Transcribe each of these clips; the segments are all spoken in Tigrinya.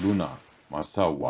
ሉና ማሳዋ።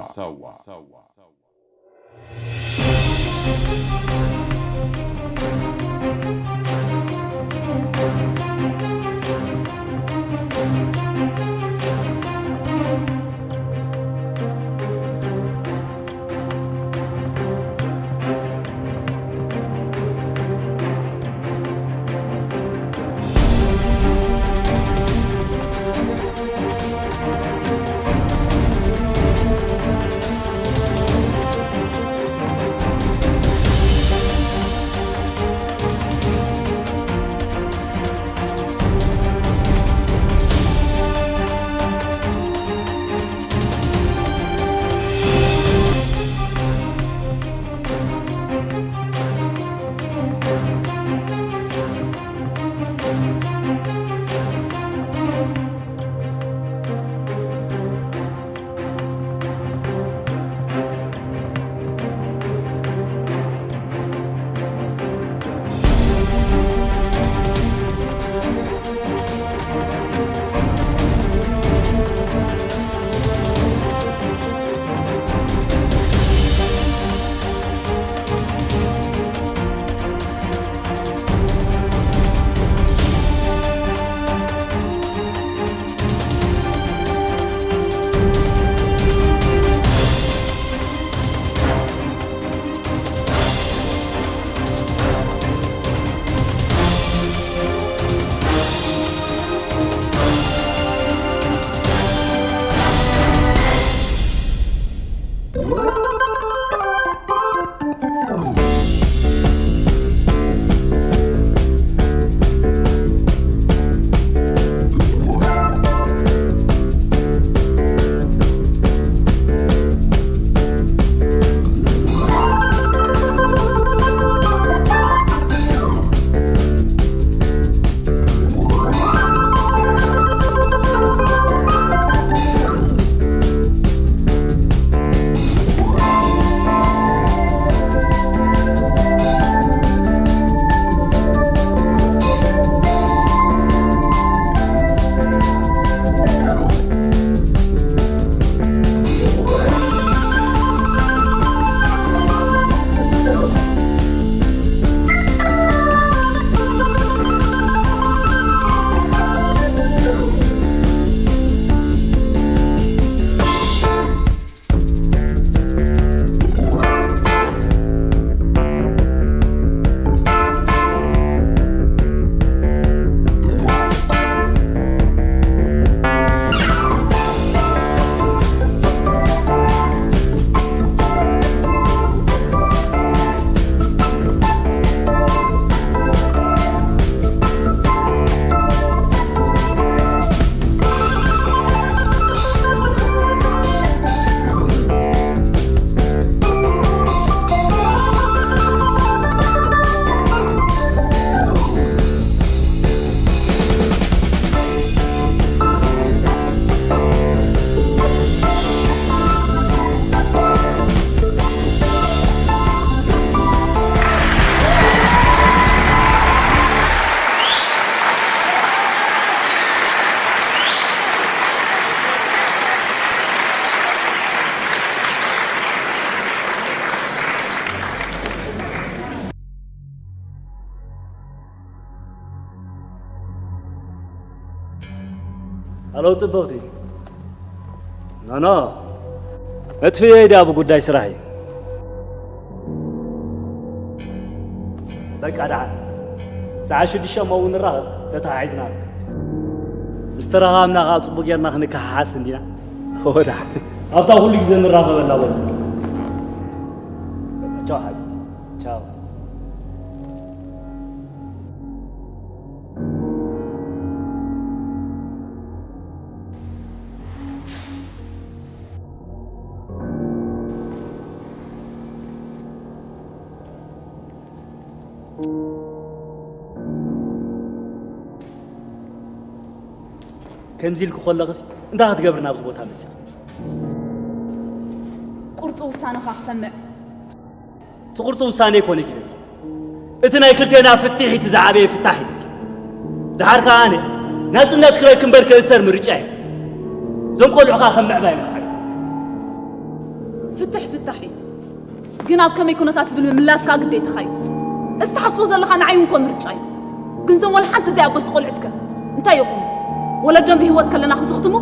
ሃሎ ጽብቕቲ። ኖኖ፣ መጥፍእየይ ድኣ ብጉዳይ ስራሕ እዩ። በቃ ደሓን፣ ሰዓት ሽዱሽተ እሞ እውን ንራኸብ፣ ተተሓሒዝና። ምስ ተረኻብና ከኣ ጽቡቕ ጌርና ክንከሓሓስ እንዲና። እወ ደሓን፣ ኣብታ ኩሉ ግዜ ንራኸበላ በሉ። በቃ ቻው ሓቢቢ፣ ቻው። ከምዚ ኢልኪ ከለኽሲ እንታይ ክትገብሪ ናብዚ ቦታ መጺኺ? ቁርፂ ውሳነኻ ክሰምዕ። እቲ ቁርፂ ውሳነ ኣይኮነ ጌረኪ። እቲ ናይ ክልቴና ፍትሕ እቲ ዝዓበየ ፍታሕ ኢለኪ። ደሓር ከኣ ኣነ ናጽነት ክረክብ እምበር ክእሰር ምርጫ እዩ። እዞም ቆልዑ ከኣ ከም ምዕባይ እዮም ክዓዩ። ፍትሕ ፍታሕ እዩ። ግን ኣብ ከመይ ኩነታት ዝብል ምምላስ ከኣ ግዴታኻ እዩ። እዚ ትሓስቦ ዘለኻ ንዓይ እውን ኮ ምርጫ እዩ። ግን እዞም ወላ ሓንቲ ዘይኣበሱ ቆልዑትከ እንታይ ይኹኑ? ወለዶም ብህይወት ከለና ክስኽትሙ?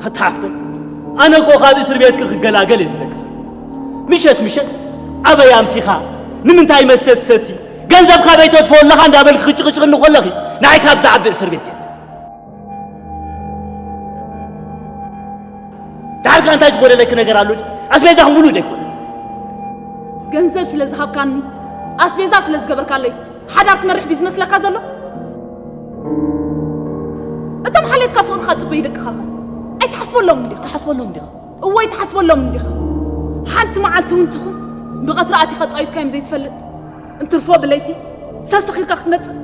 ኣታ ሓፍተይ፣ ኣነ እኮ ካብ እስር ቤትኪ ክገላገል እየ ዝብለኪ ዘሎ። ምሸት ምሸት ኣበይ ኣምሲኻ፣ ንምንታይ መስተ ትሰቲ፣ ገንዘብ ካበይ ተጥፍኦ ኣለኻ እንዳበልኪ ክጭቕጭቕኒ ከለኺ፣ ንዓይ ካብ ዝዓቢ እስር ቤት የለን። ዳርጋ እንታይ ዝጎደለኪ ነገር ኣሎ? ኣስቤዛኺ ሙሉእ ዶ ኣይኮነ? ገንዘብ ስለ ዝሃብካኒ፣ ኣስቤዛ ስለ ዝገበርካለይ፣ ሓዳር ትመርሕ ድዩ ዝመስለካ ዘሎ? እቶም ሓልየትካ ፍቕርኻ ጽበዩ ደቅኻኸ ኣይትሓስበሎም እንዲኻ? ትሓስበሎም እንዲኻ? እወ ኣይትሓስበሎም እንዲኻ? ሓንቲ መዓልቲ እውን ትኹን ብቐትሪ ኣቲኻ ጻዊትካዮም ዘይትፈልጥ፣ እንትርፎ ብለይቲ ሰስኺርካ ክትመጽእ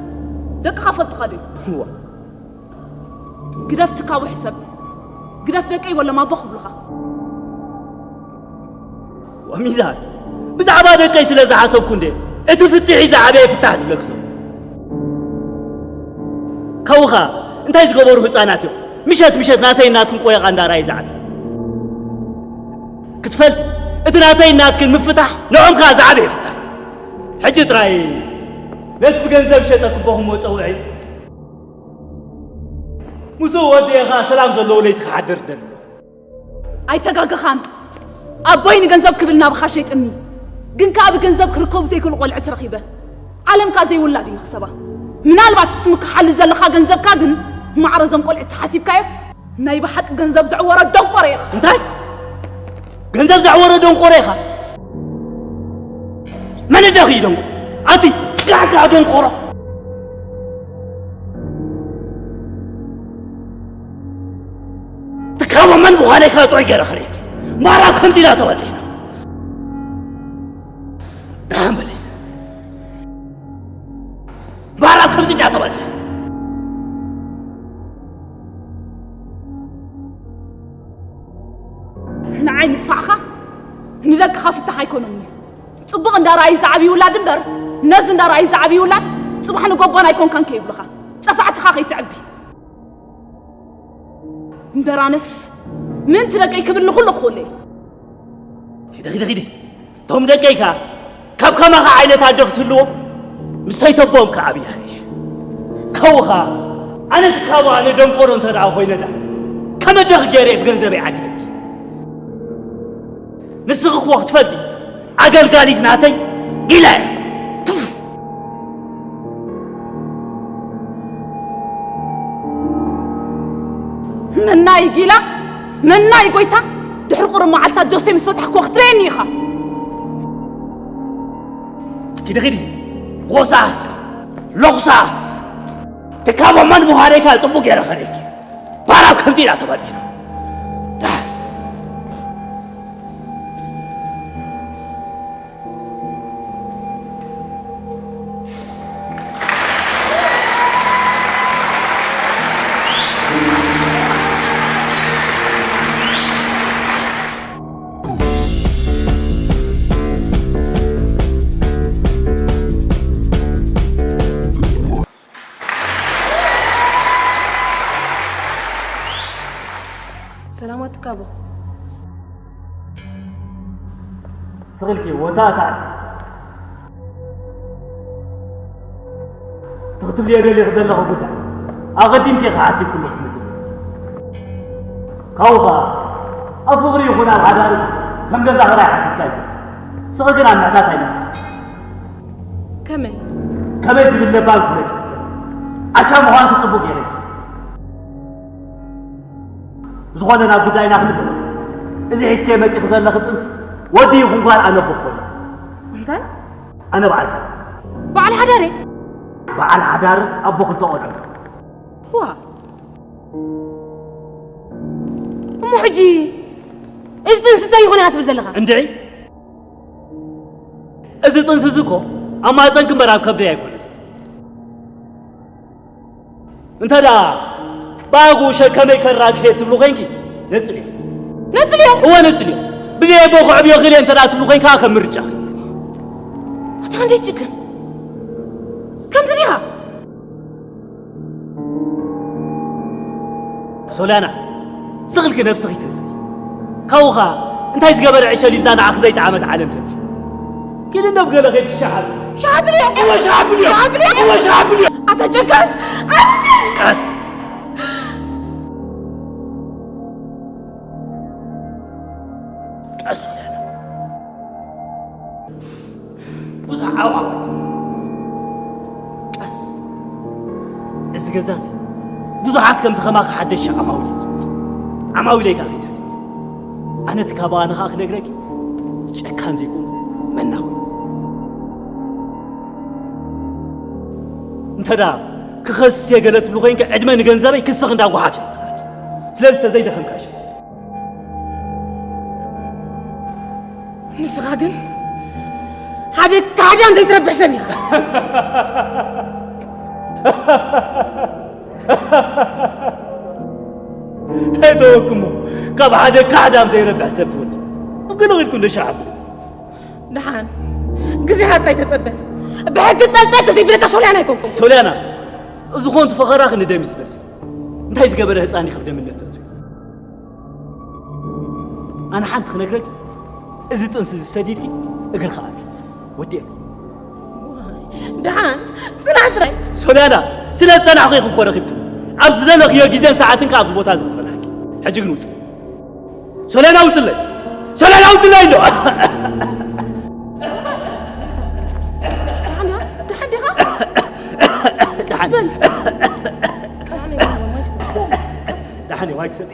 ደቅኻ ፈልጡኻ ድዩ? እዋ። ግደፍ ትካቡ ሕሰብ። ግደፍ ደቀይ በሎም ኣቦ ክብሉኻ። ወሚዛን፣ ብዛዕባ ደቀይ ስለ ዝሓሰብኩ እንደ እቲ ፍትሒ ዝዓበየ ፍታሕ ዝብለኪ ዘሎ። ካብኡ ኸኣ እንታይ ዝገበሩ ህጻናት እዮም ምሸት ምሸት ናተይ ናትክን ቆየቓ እንዳረኣዩ ዝዓብዩ? ክትፈልጢ፣ እቲ ናተይ ናትክን ምፍታሕ ንዖም ከኣ ዝዓበየ ፍታሕ። ሕጂ ጥራይ ነቲ ብገንዘብ ሸጠ ክበኹሞ ጸውዒ። ምስኡ ወዲ ኢኻ ሰላም ዘለዎ ለይቲ ክሓድር ደሎ። ኣይተጋገኻን። ኣቦይ ንገንዘብ ክብል ናብኻ ሸይጥኒ። ግን ከኣ ብገንዘብ ክርከቡ ዘይክእሉ ቆልዕት ረኺበ። ዓለም ከኣ ዘይውላድ እዩ መኽሰባ። ምናልባት እቲ ትምክሓሉ ዘለኻ ገንዘብካ ግን ማዕረ እዞም ቆልዕት ተሓሲብካዮ? ናይ ብሓቂ ገንዘብ ዘዕወረ ደንቆሮ ኢኻ። እንታይ? ገንዘብ ዘዕወረ ደንቆሮ ኢኻ? መን ደኺ ደንቆ? ኣቲ ጽጋዕጋዕ ደንቆሮ። ትካቦ መን ምዃነይ ከኣ ጥዑይ ገይረ ክርእየኪ። ማራ ከምዚ ኢላ ተባጺሕና። ደሓን በሊ። ማራ ከምዚ ኢላ ተባጺሕና። ንዓይ ምጽፋዕኻ ንደቅኻ ፍታሕ ኣይኮኖምን እዩ። ጽቡቕ እንዳረኣዩ ዝዓብዩ ውላድ እምበር፣ ነዚ እንዳረኣዩ ዝዓብዩ ውላድ ጽባሕ ንጎቦን ኣይኮንካን ከይብሉኻ፣ ጸፋዕትኻ ከይትዕቢ። እምበር ኣነስ ምእንቲ ደቀይ ክብል ንኹሉ ክውል እየ። ኺዲ፣ ኺዲ፣ ኺዲ። እቶም ደቀይ ከኣ ካብ ከማኻ ዓይነት ኣደ ክትህልዎም፣ ምስ ሰይተቦም ከኣ ኣብያ ሒሽ። ካብኡ ኸኣ ኣነ ትካቦ ኣነ ደንቆሮ እንተ ደኣ ኮይነ ደኣ፣ ከመ ደኺ ገይረ እየ ብገንዘበይ ዓዲገኪ። ንስኺ እኮ ክትፈልጢ፣ ኣገልጋሊት ናተይ ጊላ እያ። ቱፍ! መናይ ጊላ፣ መናይ ጎይታ፣ ድሕሪ ቁሩብ መዓልታት ጆሴ ምስ ፈታሕክዎ ክትርእየኒ ኢኻ። ኪዲ ኪዲ፣ ጎሳስ፣ ሎኽሳስ፣ ትካቦ መን ምዃነይ ከኣ ጽቡቕ ገይረ ከርእየኪ። ባራብ ከምዚ ኢላ ተባጺሓ። ሰላማት ትካቦ። ስቕ ኢልኪ ወታታ። እቲ ክትብልዮ ደሊኺ ዘለኺ ጉዳይ ኣቐዲምኪ ኢኺ ሓሲብክሉ ክትመጽእ። ካብኡ ኸኣ ኣብ ፍቕሪ ይኹን ኣብ ሓዳር ከም ገዛ ኽራይ ሓቲትካ ኣይትፈልጥን። ስቕ ግን ኣብ ምሕታት ኣይነበርክን። ከመይ? ከመይ ዝብል ለባም ክብለኪ ትጸንሒ። ዓሻ ምዃንኪ ጽቡቕ ገይረ እየ ዝፈልጥ። ብዝኾነ ናብ ጉዳይና ክንምለስ። እዚ ሒዝኪ መጺኺ ዘለኺ ጥንሲ ወዲ ይኹን ጓል ኣነ ኣቦ ክኾን እየ። እንታይ? ኣነ በዓል ሓዳር። በዓል ሓዳር እየ። በዓል ሓዳር ኣቦ ክልተ ቆልዑ። ዋ። እሞ ሕጂ እዚ ጥንሲ እንታይ ይኾን ኢኻ ትብል ዘለኻ? እንድዒ። እዚ ጥንሲ እዚ እኮ ኣብ ማህጸንኪ እምበር ኣብ ከብደይ ኣይኮነን። እንተ ደኣ ብኣግኡ ሸከመይ ከራግፍ እየ ትብሉ ኮይንኪ፣ ነጽልዮ። ነጽልዮ? እወ፣ ነጽልዮ። ብዘይ ኣቦ ክዕብዮ ክእል እየ እንተ ደኣ ትብሉ ኮይንካ፣ ከም ምርጫ። ኣታ ክንደይ ትጭክን? ከምዚ ዲኻ? ሶልያና፣ ስቕልኪ ነብስኺ ተስኢ። ካብኡ ኸኣ እንታይ ዝገበረ ዕሸል ይብዛ ንዓኺ ዘይጠዓመት ዓለም ተምጽእ። ኪዲ እንደብ ገለ ኸይድኪ ሻሓል። ሻብልዮ! እወ ሻብልዮ! ሻብልዮ! እወ ሻብልዮ! ኣታ ጨካን! ቀስ! ቀስ ሶልያና። ብዙሕ ዓውዓው ኣይትበል። ቀስ። እዚ ገዛ እዚ ብዙሓት ከምዚ ከማኺ ሓደሽቲ ዓማዊል እዮም ዝመጹ። ዓማዊለይ ከኣ ከይተድሊ። ኣነ እቲ ካብ ኣነ ከኣ ክነግረኪ ጨካን ዘይኮንኩ መናዊ። እንተ ደኣ ክኸስስ እየ ገለ ትብሊ ኮይንኪ ዕድመ ንገንዘበይ ክስኺ እንዳጓሓፍሽ እየ ዝጸልኣኪ። ስለዚ ተዘይደኸምካ ይሻል። ንስኻ ግን ሓደ ካሕዳም ዘይትረብሕ ሰብ ኢኻ። እንታይ ተወክሞ ካብ ሓደ ካሕዳም ዘይረብሕ ሰብ ትወድ ኣብ ገለ ኢድኩ እንደ ሻዕብ ደሓን ግዜኻ ጥራይ ተጸበ። ብሕጊ ጠልጠል ተዘይብለካ ሶልያና ኣይኮንኩ። ሶልያና፣ እዚ ኾንቱ ፈኸራኺ ንደም እዩ ዝመስል። እንታይ ዝገበረ ህፃን እዩ ካብ ደምነት ተእትዩ? ኣነ ሓንቲ ክነግረኪ፣ እዚ ጥንሲ እዚ ሰዲድኪ እግርኺ ኣትዩ ወዲእኪ። ደሓን ጽናሕ ጥራይ። ሶልያና፣ ስለ ዝጸናሕኩ ኢኺ እኮ ረኺብኪ። ኣብ ዝደለኽዮ ግዜን ሰዓትን ከኣ ኣብዚ ቦታ እዚ ክጸናሕኪ። ሕጂ ግን ውጽእ። ሶልያና ውጽለይ። ሶልያና ውጽለይ እንዶ። ደሓን ዲኻ? ደሓን ዲኻ? ደሓን። በል። ደሓን እዩ፣ ማይ ክሰጥ።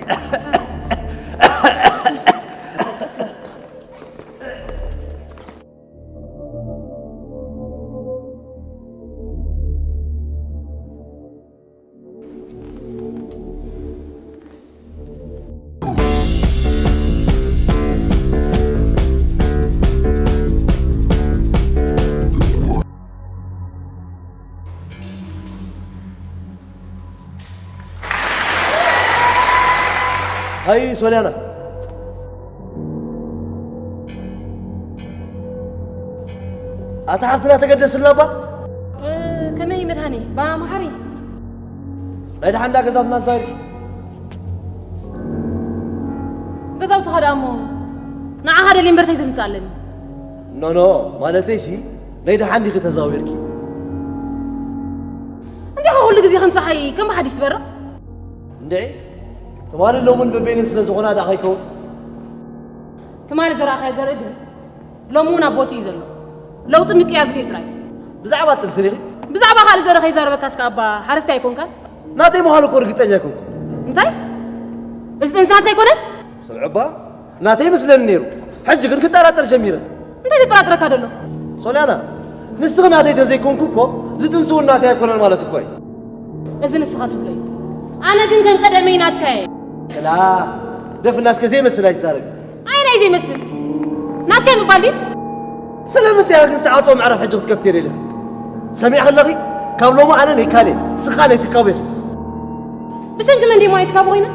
ኣይ ሶልያና፣ ኣታ ሓፍትና ተገደስልና እባ። ከመይ መድሃኒ? ባ መሓሪ? ናይ ደሓን እንዳ ገዛትና ዛይርኪ። ገዛውትኻ ደኣ እሞ ንዓኻ ደልየ እምበር እንታይ ዘምጽእ ኣለኒ? ኖ ኖ፣ ማለተይሲ ናይ ደሓን ዲኺ ተዛዊርኪ? እንዲኻ ኩሉ ግዜ ከም ጸሓይ ከም ብሓድሽ ትበርቕ? እንድዒ፣ ትማልን ሎምን በበይነን ስለ ዝኾና ደኣ ከይከውን። ትማሊ ዘርኣኻዮ ዘርኢ ግን ሎሚ እውን ኣብ ቦትኡ እዩ ዘሎ። ለውጢ ምቅያር ግዜ ጥራይ። ብዛዕባ ጥንሲ ዲኺ? ብዛዕባ ካልእ ዘርኢ ከይዛረበካስ ከኣ እባ ሓረስታይ ኣይኮንካን? ናተይ ምዃኑ እኮ ርግጸኛ ኣይኮንኩን። እንታይ? እዚ ጥንሲ ናትካ ኣይኮነን? ስምዒ እባ፣ ናተይ ይመስለኒ ነይሩ። ሕጂ ግን ክጠራጠር ጀሚረ። እንታይ ዘጠራጥረካ ዘሎ? ሶልያና፣ ንስኺ ናተይ ተዘይኮንኩ እኮ እዚ ጥንሲ እውን ናተይ ኣይኮነን ማለት እኮ እዩ። እዚ ንስኻ ትብሎ እዩ። ኣነ ግን ከም ቀደመይ ናትካ እየ። ክላ፣ ደፍና እስከ ዘይመስል ኣይትዛረቢ። ኣየናይ ዘይመስል? ናትካ ምባል ድዩ? ስለምንታይ ግን ዝተዓጽወ ምዕራፍ ሕጂ ክትከፍትዮ ደሊኺ? ሰሚዕኺ ኣለኺ? ካብ ሎሚ ኣነ ናይ ካሌ፣ ንስኻ ናይ ትካቦ ኢኺ። ብሰንኪ መን ደሞ ናይ ትካቦ ኮይነ?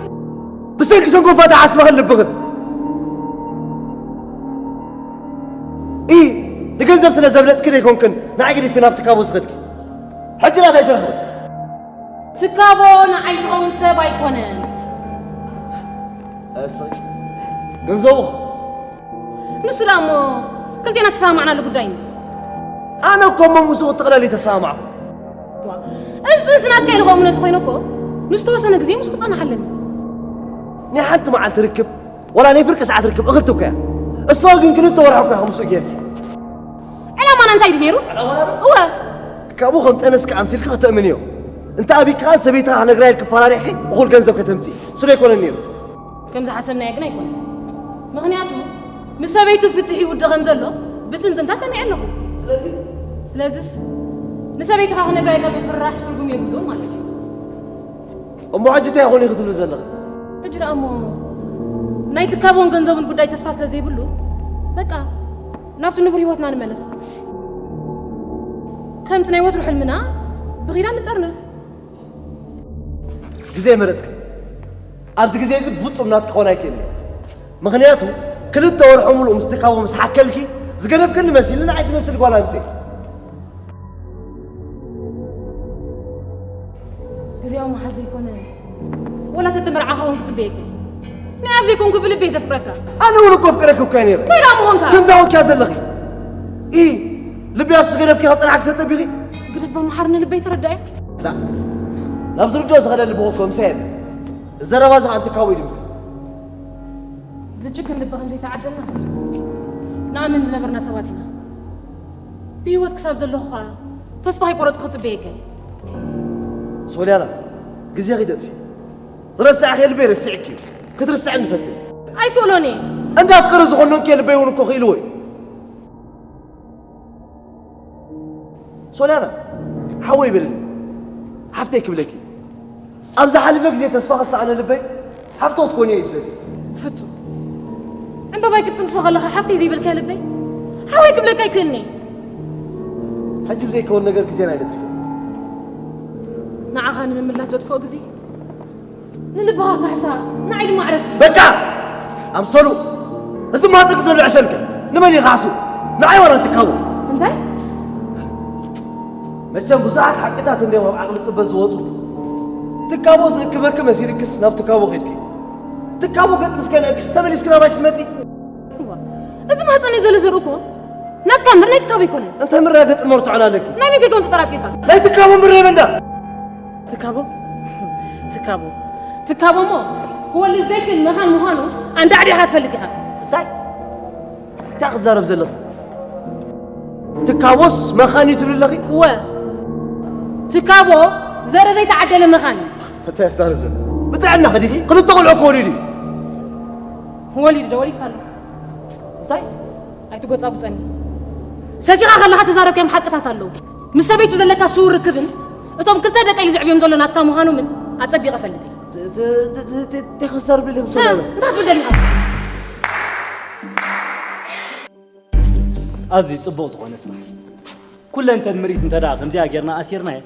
ብሰንኪ ሰንኮፋ ተሓስበኽን ልብኽን። ኢ፣ ንገንዘብ ስለ ዘብለጽኪ ደይኮንክን ንዓይ ገዲፍኪ ናብ ትካቦ ዝኸድኪ። ሕጂ ናተይ ተረኽበ። ትካቦ ንዓይ ዝኸውን ሰብ ኣይኮነን። እስኺ ገንዘቡ ንሱ ደኣ እሞ ክልቴና ተሰማማዕናሉ ጉዳይ እንዲ። ኣነ እኮ እሞ ምስኡ ጥቕለል ተሰማማዕኹ። ዋ፣ እዚ ጥንሲ ናትካ ኢሉ ከምኡ ነቲ ኮይኑ እኮ ንዝተወሰነ ግዜ ምስኡ ክጸንሕ ኣለኒ። ናይ ሓንቲ መዓልቲ ርክብ ዋላ ናይ ፍርቂ ሰዓት ርክብ እኽልቲ እኮ እያ። እሳ ግን ክልተ ወርሒ እኮ ኢኻ ምስኡ ጌርኪ። ዕላማና እንታይ ድዩ ነይሩ? ዕላማና ዶ? እወ። ካብኡ ከም ጠነስኪ ኣምሲልኪ ከተእምንዮ። እንተ ኣቢኪ ከኣ ሰበይትኻ ክነግራ ኢልኪ ኣፈራሪሕኪ እኹል ገንዘብ ከተምጽኢ። እሱ ዶ ኣይኮነን ነይሩ? ከም ዝሓሰብናዮ ግን ኣይኮነን። ምኽንያቱ ምስ ሰበይቱ ፍትሕ ይውድእ ከም ዘሎ ብጽንጽንታ ሰሚዐ ኣለኹ። ስለዚ? ስለዚስ ንሰበይትኻ ክነግራ ኢልካ ምፍርራሕስ ትርጉም የብሉን ማለት እዩ። እሞ ሕጂ እንታይ ኮን ኢኺ ትብሊ ዘለኺ? ሕጂ ደኣ እሞ ናይ ትካቦን ገንዘቡን ጉዳይ ተስፋ ስለ ዘይብሉ በቃ ናብቲ ንቡር ህይወትና ንመለስ። ከምቲ ናይ ወትሩ ሕልምና ብኺዳን ንጠርነፍ። ግዜ መረጽኪ። ኣብዚ ግዜ እዚ ብፍጹም ናትኪ ክኾን ኣይክእልን። ምኽንያቱ ክልተ ወርሒ ሙሉእ ምስ ትካቦ ምስ ሓከልኪ ዝገደፍክኒ መሲሉ ንዓይ ትመስል ጓል ኣምጺእኪ። እቲ መርዓ ክኸውን ክጽበየካ። ናይ ኣብ ዘይኮንኩ ብልበይ ዘፍቅረካ። ኣነ እውን እኮ ኣፍቅረኪ እኮ እየ ነይረ። እንታይ ደኣ ምኾንካ? ከምዛ ወኪያ ዘለኺ። ኢ፣ ልቢ ኣብቲ ዝገደፍኪ ክጸንሓኪ ተጸቢኺ? ግደፍ በመሓር ንልበይ ተረዳእ። ላ፣ ናብ ዝርድኦ ዝኸደ ልቢ እኮ ምሳይ የለ። ዘረባ እዚ ከኣ እንትካቦ እዩ ድምቢ። ዝጭክን ልቢ ከም ዘይተዓደልና ንኣምን ዝነበርና ሰባት ኢና። ብህይወት ክሳብ ዘለኹ ኸኣ ተስፋ ከይቆረጽኩ ክጽበየካ እየ። ሶልያና፣ ግዜኺ ተጥፊ። ዝረሳዕኪ ልበይ ረሲዕኪ እዩ። ክትርስዕኒ ይፈትን። ኣይክእሎን እየ። እንዳ ኣፍቀረ ዝኾኖ እንኬ ልበይ እውን እኮ ክኢልዎ እዩ። ሶልያና፣ ሓወይ በልኒ። ሓፍተይ ክብለኪ። ኣብ ዝሓለፈ ግዜ ተስፋ ከሰኣነ ልበይ፣ ሓፍቶ ክትኮኒ እየ ዝደሊ። ፍጹም። ዕምበባይ ክትቅንጥሶ ከለኻ ሓፍተይ ዘይበልካያ ልበይ፣ ሓወይ ክብለካ ኣይክእልን እየ። ሕጂ ብዘይከውን ነገር ግዜና ኣይነጥፍእ። ንዓኻ ንምምላስ ዘጥፍኦ ግዜ፣ ንልብኻ ካሕሳ፣ ንዓይ ድማ ዕረፍቲ። በቃ! ኣምሰሉ! እዚ ማህፀንኪ ዘሎ ዕሸልከ ንመን እዩ ክሓሱ? ንዓይ ዋላ ንትካቦ? እንታይ? መቸም ብዙሓት ሓቅታት እንዲዮም ኣብ ዓቕሊ ፅበት ዝወፁ። ትካቦ ዝእክበኪ መሲልክስ ናብ ትካቦ ኸይድኪ። ትካቦ ገፅ ምስ ከነእክስ ተመሊስኪ ናባይ ክትመፂ? እዋ፣ እዚ ማህፀነይ ዘሎ ዘርኢ እኮ ናትካ እምበር ናይ ትካቦ ኣይኮነን። እንታይ ምረ ገፅ መርትዖን ኣለኪ? ናይ መን ገገውን ተጠራጢርካ? ናይ ትካቦ ምረ በንዳ! ትካቦ? ትካቦ? ትካቦ እሞ ክወልድ ዘይክእል መኻን ምዃኑ ኣንዳዕዲኻ ትፈልጥ ኢኻ። እንታይ? እንታይ ክዛረብ ዘለኺ? ትካቦስ መኻን እዩ ትብሊ ኣለኺ? እወ። ትካቦ ዘርኢ ዘይተዓደለ መኻን እዩ። እንታይ ትዛረብ ዘለኺ? ብጥዕና ኸዲኺ? ክልተ ቆልዑ እኮ ወሊዱ እዩ። ወሊዱ ዶ ወሊድካ ኣሎ? እንታይ? ኣይትጎጻጉጸኒ። ሰቲኻ ከለኻ ተዛረብካዮም ሓቅታት ኣለዉ። ምስ ሰበይቱ ዘለካ ስዉር ርክብን እቶም ክልተ ደቀይ ኢሉ ዘዕብዮም ዘሎ ናትካ ምዃኖምን ኣጸቢቐ እፈልጥ እየ። ት-፣ ት-፣ ት-፣ ት-፣ ት-፣ እንታይ ክዛረብ ደሊኺ ሶልያና? እንታይ ትብል ደሊኻ? ኣዝዩ ጽቡቕ ዝኾነ ስራሕ። ኩለን ተን ምርኢት እንተ ደኣ ከምዚኣ ጌርና ኣሲርናየን፣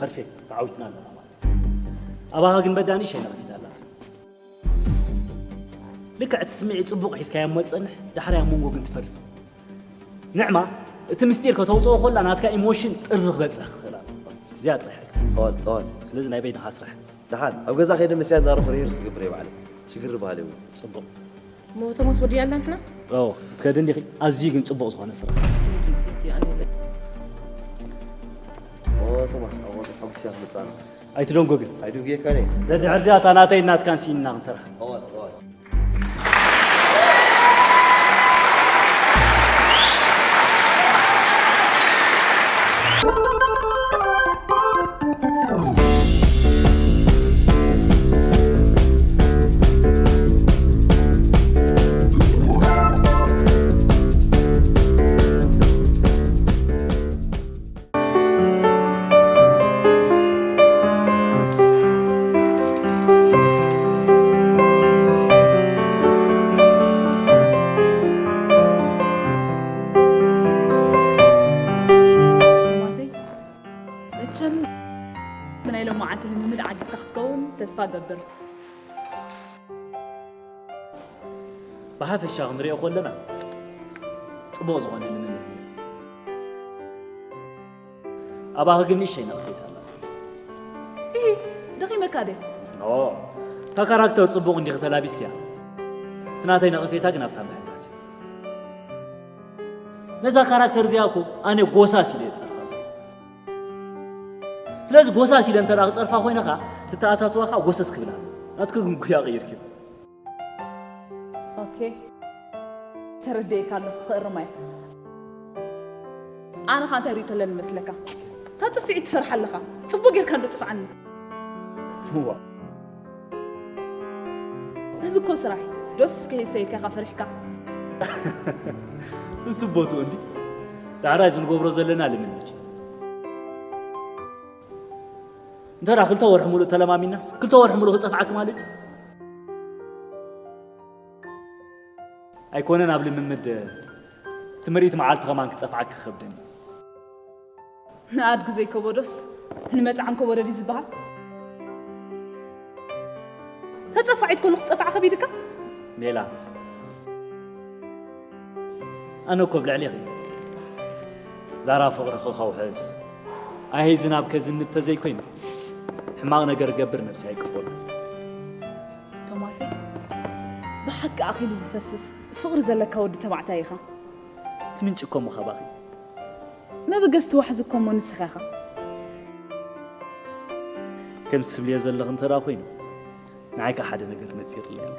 ፐርፌክት፣ ተዓዊትና ኣለና ማለት እዩ። ኣባኻ ግን በዳ ንእሽተይ ነቕፊት ኣላ። ልክዕ እቲ ስምዒት ጽቡቕ ሒዝካዮ እሞ ትጸንሕ፣ ዳሕራይ ኣብ መንጎ ግን ትፈርስ። ንዕማ፣ እቲ ምስጢር ከተውጽኦ ከላ ናትካ ኢሞሽን ጥርዚ ክበጽሕ ክኽእል ኣለዎ። እዚኣ ጥራሕ እያ። ጠዋል፣ ጠዋል። ስለዚ ናይ በይንኻ ስራሕ። ደሓን፣ ኣብ ገዛ ከይደ ምስያ እናረኹ ሪሄርስ ክገብር እየ ባዕለይ። ሽግር በሃሊ እውን። ጽቡቕ። እሞ ቶማስ ወዲኣ ኣላ ንሕና? ኦ፣ ክትከዲ እንዲኺ? ኣዝዩ ግን ጽቡቕ ዝኾነ ስራሕ። ኦ፣ ቶማስ፣ ኣብ ወርሒ ሓሙስ እያ ክትመጽእ ኣላ። ኣይትደንጉ ግን። ኣይድንጉየካን እየ። ደድሕር እዚኣ እታ ናተይን ናትካን ሲንና ክንሰርሓ። እወ፣ እወ። ቶማሰይ፣ መቸም ናይ ሎማዓንቲ ልምምድ ዓጊብካ ክትከውን ተስፋ እገብር። ብሓፈሻ ክንሪኦ ከለና፣ ጽቡቕ ዝኾነ ልምምድ ነይሩ። ኣባኺ ግን ንእሽተይ ነቕፌታ ኣላት። ኢሂ፣ ደኺመካ ድየ? ኦ፣ እታ ካራክተር ጽቡቕ እንዲኺ ተላቢስኪያ። እቲ ናተይ ነቐፌታ ግን ኣብታ ምህዳስ እዩ። ነዛ ካራክተር እዚኣ እኮ ኣነ ጎሳስ ኢለ እየ ዝጸርፋ ዘለኹ። ስለዚ ጎሳስ ኢለ እንተ ደኣ ክጸርፋ ኮይነ ኸኣ፣ እቲ ተኣታትዋ ኸኣ ጎሰስ ክብል ኣለዎ። ናትኪ ግን ጉያ ቀይርኪ። ኦኬ። ተረዲኤካ ኣለኹ፣ ክእርማ እየ። ኣነ ኸኣ እንታይ ርእይቶ ኣለኒ መስለካ? ካብ ጽፍዒት ትፈርሕ ኣለኻ። ጽቡቕ ጌርካ እንዶ ጽፍዓኒ። እዋ። እዚ እኮ ስራሕ እዩ። ዶስ ከይሰይድካ ኢኻ ፈሪሕካ። እሱ ቦትኡ እንዲ። ዳሕራይ እዚ ንገብሮ ዘለና ልምምድ። እንተ ደኣ ክልተ ወርሒ ሙሉእ ተለማሚናስ፣ ክልተ ወርሒ ሙሉእ ክጸፍዓኪ ማለት እዩ። ኣይኮነን ኣብ ልምምድ፣ እቲ ምርኢት መዓልቲ ከማን ክጸፍዓኪ ክኸብደኒ። ንኣድጊ ዘይከበዶስ ንመጽዓን ከበዶ ድዩ ዝበሃል? ተጸፋዒት ኮኑ ክጸፋዕ ከቢድካ? ሜላት፣ ኣነ እኮ ብልዕሌኺ ዛራ ፍቕርኺ ከውሕስ፣ ኣሄ ዝናብ ከዝንብ ተዘይኮይኑ፣ ሕማቕ ነገር ገብር ነብሲ ኣይቅበሎ። ብሓቂ ኣኺሉ ዝፈስስ ፍቕሪ ዘለካ ወዲ ተባዕታይ ኢኻ። እቲ ምንጪ እኮ እሞ ካባኺ። መበገስቲ ዋሕዚ እኮ እሞ ንስኻ ኢኻ። ከምዚ ትብልዮ ዘለኺ እንተ ደኣ ኮይኑ፣ ንዓይ ከኣ ሓደ ነገር ነጺርለይ ኣሎ።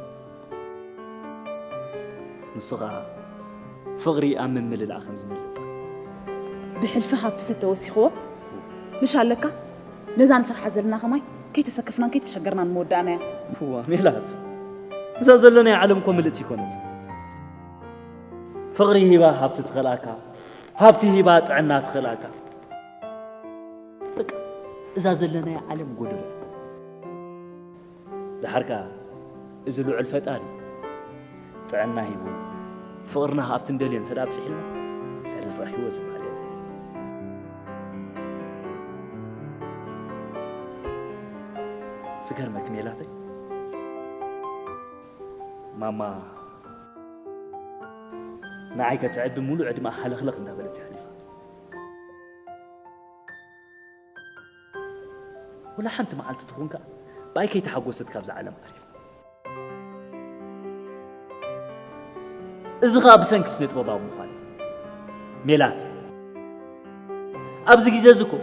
ንሱ ኸኣ ፍቕሪ ኣብ ምምልላእ ከም ዝመልእ። ብሕልፊ ሃብቲ ተተወሲኽዎ ምሽ ኣለካ? ነዛ ንሰርሓ ዘለና ከማይ ከይተሰከፍናን ከይተሸገርናን ምወዳእናያ። እዋ ሜላት፣ እዛ ዘለናያ ዓለም እኮ ምልእቲ ኣይኮነትን። ፍቕሪ ሂባ ሃብቲ ትኸልኣካ፣ ሃብቲ ሂባ ጥዕና ትኸልኣካ። በቃ እዛ ዘለናያ ዓለም ጎደሎ። ደሓር ከኣ እዚ ልዑል ፈጣሪ ጥዕና ሂቡ ፍቕርና ኣብቲ እንደልዮ እንተ ደኣ ኣብጺሕልና፣ ልዕሊ ጽባሕ ህይወት ዝበሃል የለን። ዝገርመኪ ሜላተይ፣ ማማ ንዓይ ከተዕቢ ሙሉእ ዕድመኣ ሃለኽለኽ እንዳበለት የሕሊፋ። ወላ ሓንቲ መዓልቲ ትኹን ከኣ ብኣይ ከይተሓጎሰት ካብዛ ዓለም ዓሪፋ። እዚ ኸኣ ብሰንኪ ስነ ጥበባዊ ምዃን እዩ። ሜላት፣ ኣብዚ ግዜ እዚ እኮ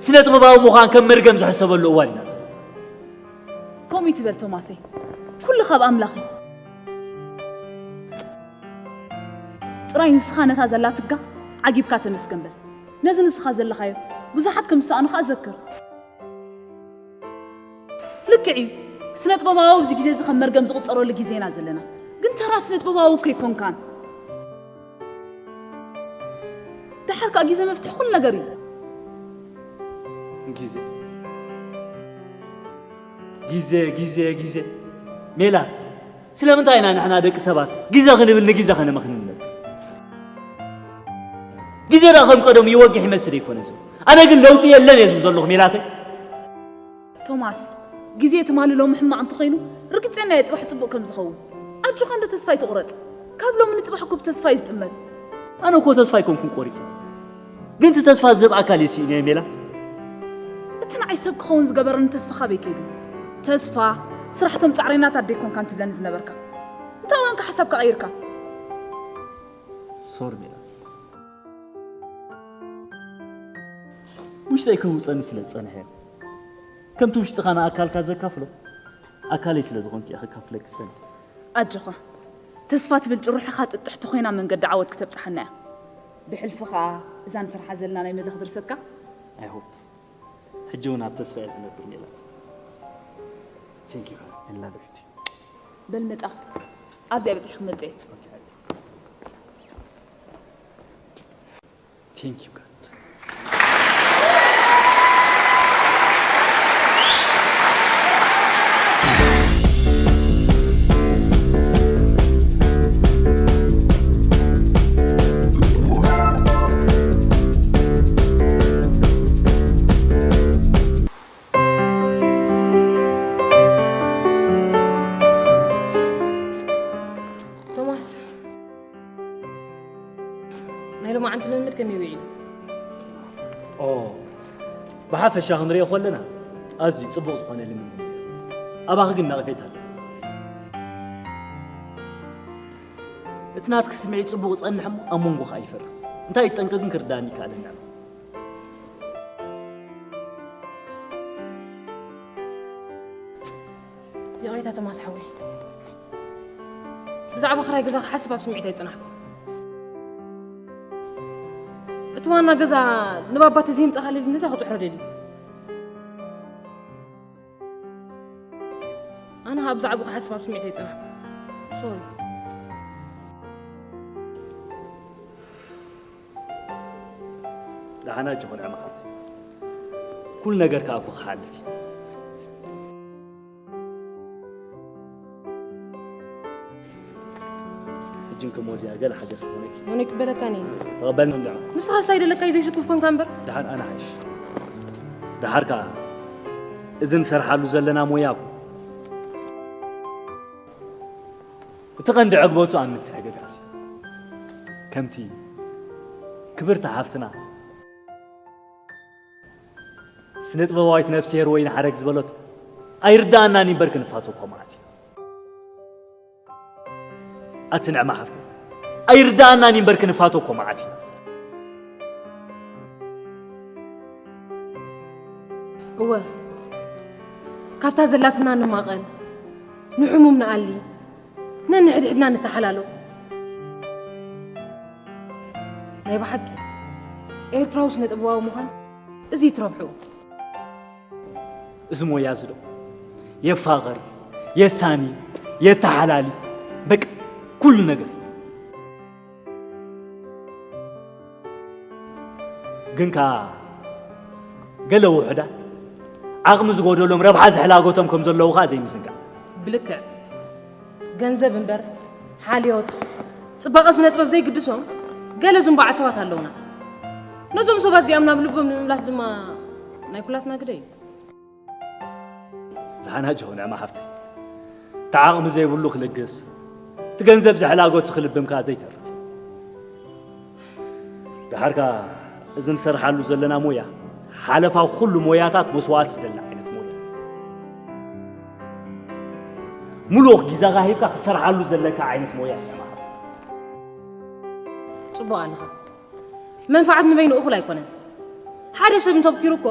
ስነ ጥበባዊ ምዃን ከም መርገም ዝሕሰበሉ እዋን ኢና ዘለና። ከምኡ ይትበል ቶማሰይ፣ ኩሉ ካብ ኣምላኽ እዩ። ጥራይ ንስኻ ነታ ዘላትካ ዓጊብካ ተመስገን በል። ነዚ ንስኻ ዘለኻዮ ብዙሓት ከም ዝሰኣኑኻ ዘክር። ልክዕ እዩ፣ ስነ ጥበባዊ ኣብዚ ግዜ እዚ ከም መርገም ዝቑጸረሉ ግዜ ኢና ዘለና። ግን ተራ ስነ ጥበባዊ እኮ ኣይኮንካን። ደሓር ከኣ ግዜ መፍትሒ ኩሉ ነገር እዩ። ግዜ፣ ግዜ፣ ግዜ፣ ግዜ። ሜላት፣ ስለምንታይ ኢና ንሕና ደቂ ሰባት ግዜ ክንብል ንግዜ ከነመኽንነብ? ግዜ ደኣ ከም ቀደሙ ይወግሕ ይመስል ኣይኮነ ዘሎ። ኣነ ግን ለውጢ የለን እየ ዝብል ዘለኹ ሜላተይ። ቶማስ፣ ግዜ ትማሊ ሎሚ ሕማቕ እንተኾይኑ፣ ርግጸኛ እየ ጽባሕ ጽቡቕ ከም ዝኸውን። ኣጆኻ እንዶ ተስፋ ኣይትቑረጽ። ካብ ሎሚ ንጽባሕ እኮ ብተስፋ እዩ ዝጥመት። ኣነ እኮ ተስፋ ኣይኮንኩን ቆሪጸ። ግን እቲ ተስፋ ዝህብ ኣካል እየ ስኢነዮ ሜላት። እቲ ንዓይ ሰብ ክኸውን ዝገበረኒ ተስፋ ካበይ ከይዱ? ተስፋ፣ ስራሕቶም ጻዕረኛታት ኣደ ኣይኮንካን ትብለኒ ዝነበርካ። እንታይ እዋንካ ሓሳብካ ቀይርካ? ሶሪ ሜላት። ውሽጠይ ክህውጸኒ ስለ ዝጸንሐ እየ። ከምቲ ውሽጥኻ ንኣካልካ ዘካፍሎ፣ ኣካለይ ስለ ዝኾንኪ እየ ከካፍለኪ ዝጸንሐ። ኣጆኻ፣ ተስፋ ትብል ጭርሖኻ ጥጥሕቲ ኮይና መንገዲ ዓወት ክተብጽሓና እያ። ብሕልፊ ኸኣ እዛ ንሰርሓ ዘለና ናይ መድረኽ ድርሰትካ? I hope። ሕጂ እውን ኣብ ተስፋ እየ ዝነብር ሜላት። Thank you። I love you። በል መጣ። ኣብዚኣ በጺሐ ክመጽእ እየ። Thank you God። ቶማስ፣ ናይ ሎማዓንቲ ልምምድ ከመይ ውዒሉ? ኦ፣ ብሓፈሻ ክንሪኦ ከለና ኣዝዩ ጽቡቕ ዝኾነ ልምምድ እዩ። ኣባኺ ግን ነቐፌታ ኣሎ። እቲ ናትኪ ስምዒት ጽቡቕ ይጸንሕ እሞ ኣብ መንጎ ከኣ ይፈርስ። እንታይ ይጠንቀ ግን ክርዳእኒ ይከኣለኒ ኣሎ። ይቕሬታ ቶማስ ሓወይ፣ ብዛዕባ ክራይ ገዛ ክሓስብ ኣብ ስምዒት ኣይጸናሕኩ። እቲ ዋና ገዛ ንባባ ተዘይምጻኻለይ ነዛ ክጥሕሮ ደልዩ። ኣነ ኣብ ዛዕባኡ ክሓስብ ኣብ ስምዒት ኣይጸናሕኩ። ሶሪ። ደሓን ኣጆኺ ንዕመ ሓፍተይ። ኩሉ ነገር ከኣ እኮ ክሓልፍ እዩ። ሕጂ እንከ ሞዝያ ገለ ሓገዝ ትኾነኪ። ሞኒክ በለካኒ። ተቐበልኒ እንድዒ። ንስኻ ስታይ ደለካ እዩ ዘይስኩፍ ኮንካ እምበር። ደሓን ኣነ ሓይሽ። ደሓር ከኣ እዚ ንሰርሓሉ ዘለና ሞያ እኮ እቲ ቀንዲ ዕግበቱ ኣብ ምትሕግጋዝ እዩ። ከምቲ ክብርቲ ሓፍትና ስነ ጥበባዊት ነፍስሄር ወይኒ ሓረግ ዝበለቶ፣ ኣይርድኣናን እምበር ክንፋቶ እኮ መዓት እዩ። ኣቲ ንዕማ ሓፍተይ፣ ኣይርድኣናን እዩ እምበር ክንፋቶ እኮ መዓት እዩ። እወ ካብታ ዘላትና ንማቐል፣ ንሕሙም ንኣሊ፣ ነንሕድሕድና ንተሓላሎ። ናይ ብሓቂ ኤርትራዊ ስነ ጥበባዊ ምዃን እዚ ትረብሑ። እዚ ሞያ እዚ ዶ የፋቕር፣ የሳኒ፣ የተሓላሊ፣ በቃ ኩሉ ነገር። ግን ከኣ ገለ ውሑዳት ዓቕሚ ዝጎደሎም ረብሓ ዝሕላጎቶም ከም ዘለዉ ከኣ ዘይምዝንጋዕ። ብልክዕ ገንዘብ እምበር ሓልዮት፣ ጽባቐ ስነ ጥበብ ዘይግድሶም ገለ ዝንባዓ ሰባት ኣለውና። ነዞም ሰባት እዚኣም ናብ ልቦም ንምምላስ ድማ ናይ ኩላትና ግደ እዩ። ዝሓናጀኹ ንዕማ ሓፍተይ፣ እቲ ዓቕሚ ዘይብሉ ክልግስ፣ እቲ ገንዘብ ዝሕላጎት ክልብም ከኣ ዘይተርፍ። ደሓር ከኣ እዚ ንሰርሓሉ ዘለና ሞያ ሓለፋ ኩሉ ሞያታት መስዋእቲ ዝደሊ ዓይነት ሞያ። ሙሉእ ግዜኻ ሂብካ ክትሰርሓሉ ዘለካ ዓይነት ሞያ እዩ ንዕማ ሓፍተይ። ጽቡቕ ኣለኻ። መንፍዓት ንበይኑ እኹል ኣይኮነን። ሓደ ሰብ እንተብኪሩ እኮ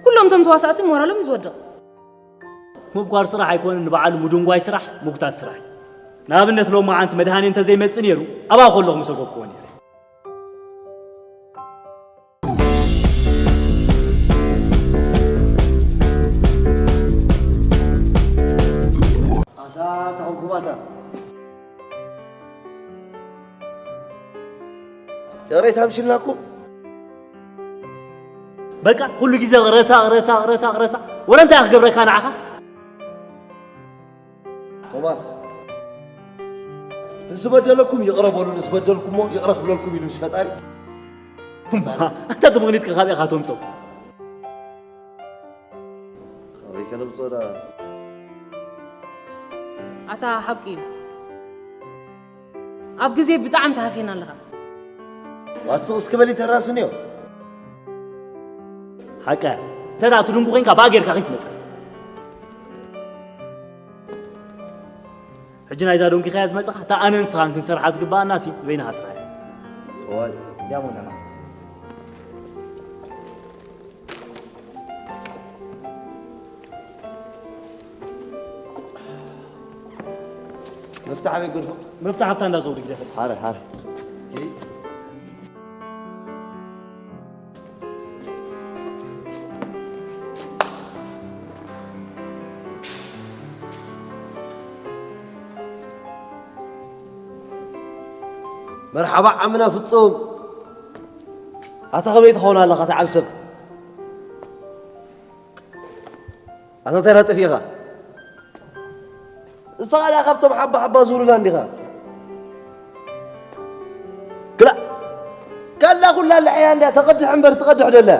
ኩሎም እቶም ተዋሳእቲ ሞራሎም እዩ ዝወድቕ። ምብኳር ስራሕ ኣይኮነን፣ ንበዓሉ ምድንጓይ ስራሕ ምጉታት ስራሕ እዩ። ንኣብነት ሎማዓንቲ መድሃኔ እንተዘይመጽእ ነይሩ ኣብኣ ከለኹ ምሰጎግኩዎ ነይረ። ኣታ ተኾንኩም ኣታ ይቕሬታ ምሽልናኩም በቃ ኩሉ ግዜ ረሳቕ ረሳቕ ረሳቕ ረሳቕ ወላ እንታይ ክገብረካ ንዓኻስ። ቶማስ ንዝበደለኩም ይቕረ በሉ፣ ንዝበደልኩሞ ይቕረ ክብለልኩም ኢሉ ምስ ፈጣሪ። እማ ኣንታ ትምኽኒትካ ካበይ ኢኻ ተምፅኦ? ካበይ ከነምፅኦ ደኣ? ኣታ ሓቂ እዩ። ኣብ ግዜ ብጣዕሚ ተሃስየና ኣለኻ። ዋት ስቕ እስኪ በሊ ተራስንዮ። ሓቀ ተራ ትድንጉ ኮይንካ ብኣ ጌርካ ከይትመፀ። ሕጂ ናይዛ ዶንጊኻያ ዝመጻኻ እታ ኣነን ንስኻን ክንሰርሓ ዝግባኣና ሲ በይንኻ ስራሕ እያ። እዋይ ያሞና ማለት መፍትሕ ኣበይ ገድፎ? መፍትሕ ኣብታ እንዳ ዘውዲ ግደፈ። ሓረ ሓረ መርሓባ ዓምና ፍጹም ኣታ ከመይ ትኸውን ኣለኻ ተዓብ ሰብ ኣታ እንታይ ናጥፍ ኢኻ እስኻ ደኣ ካብቶም ሓባ ሓባ ዝብሉና እንዲኻ ክላ ከላ ኩላ ልሕያ እንድያ ተቐድሕ እምበር ትቐድሕ ደላ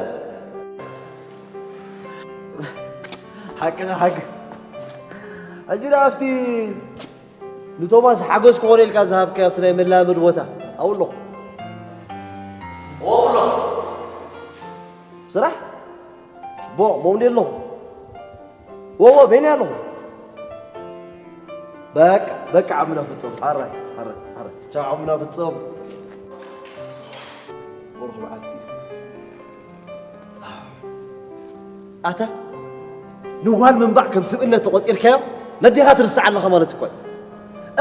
ሓቅኻ ሓቂ ሕጂ ደኣ ኣብቲ ንቶማስ ሓገዝ ክኾነ ኢልካ ዝሃብካዮ ኣብቲ ናይ መላመዲ ቦታ ኣብኡ ኣለኹ ኣብኡ ኣለኹ ስራሕ ጽቡቕ መውንዴ ኣለኹ ወዎ በይኒ ኣለኹ በቃ በቃ ዓምና ፍጹም ሓራይ ሓራይ ሓራይ ቻው ዓምና ፍጹም ወርኹ መዓልቲ ኣታ ንዋል ምንባዕ ከም ስብእነት ተቖጺርካዮ ነዴኻ ትርስዕ ኣለኻ ማለት እኮ እዩ።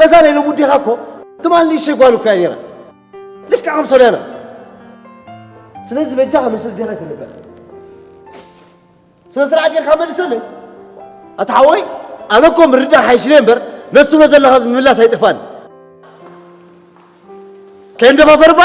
እዛ ናይ ሎሚ ዴኻ እኮ ትማል ንእሽተይ ጓል እኮ እያ ነይራ። ልክዕ ከም ሶልያና። ስለዚ በጃኻ ምስል ዴኻ ኣይትንበር። ስነ ስርዓት ጌርካ መልሰለይ። ኣታ ሓወይ ኣነ እኮ ምርዳእ ሓይሽለ እምበር ነሱ ብሎ ዘለኻ ምምላስ ኣይጠፋን። ከይንደፋፈር እባ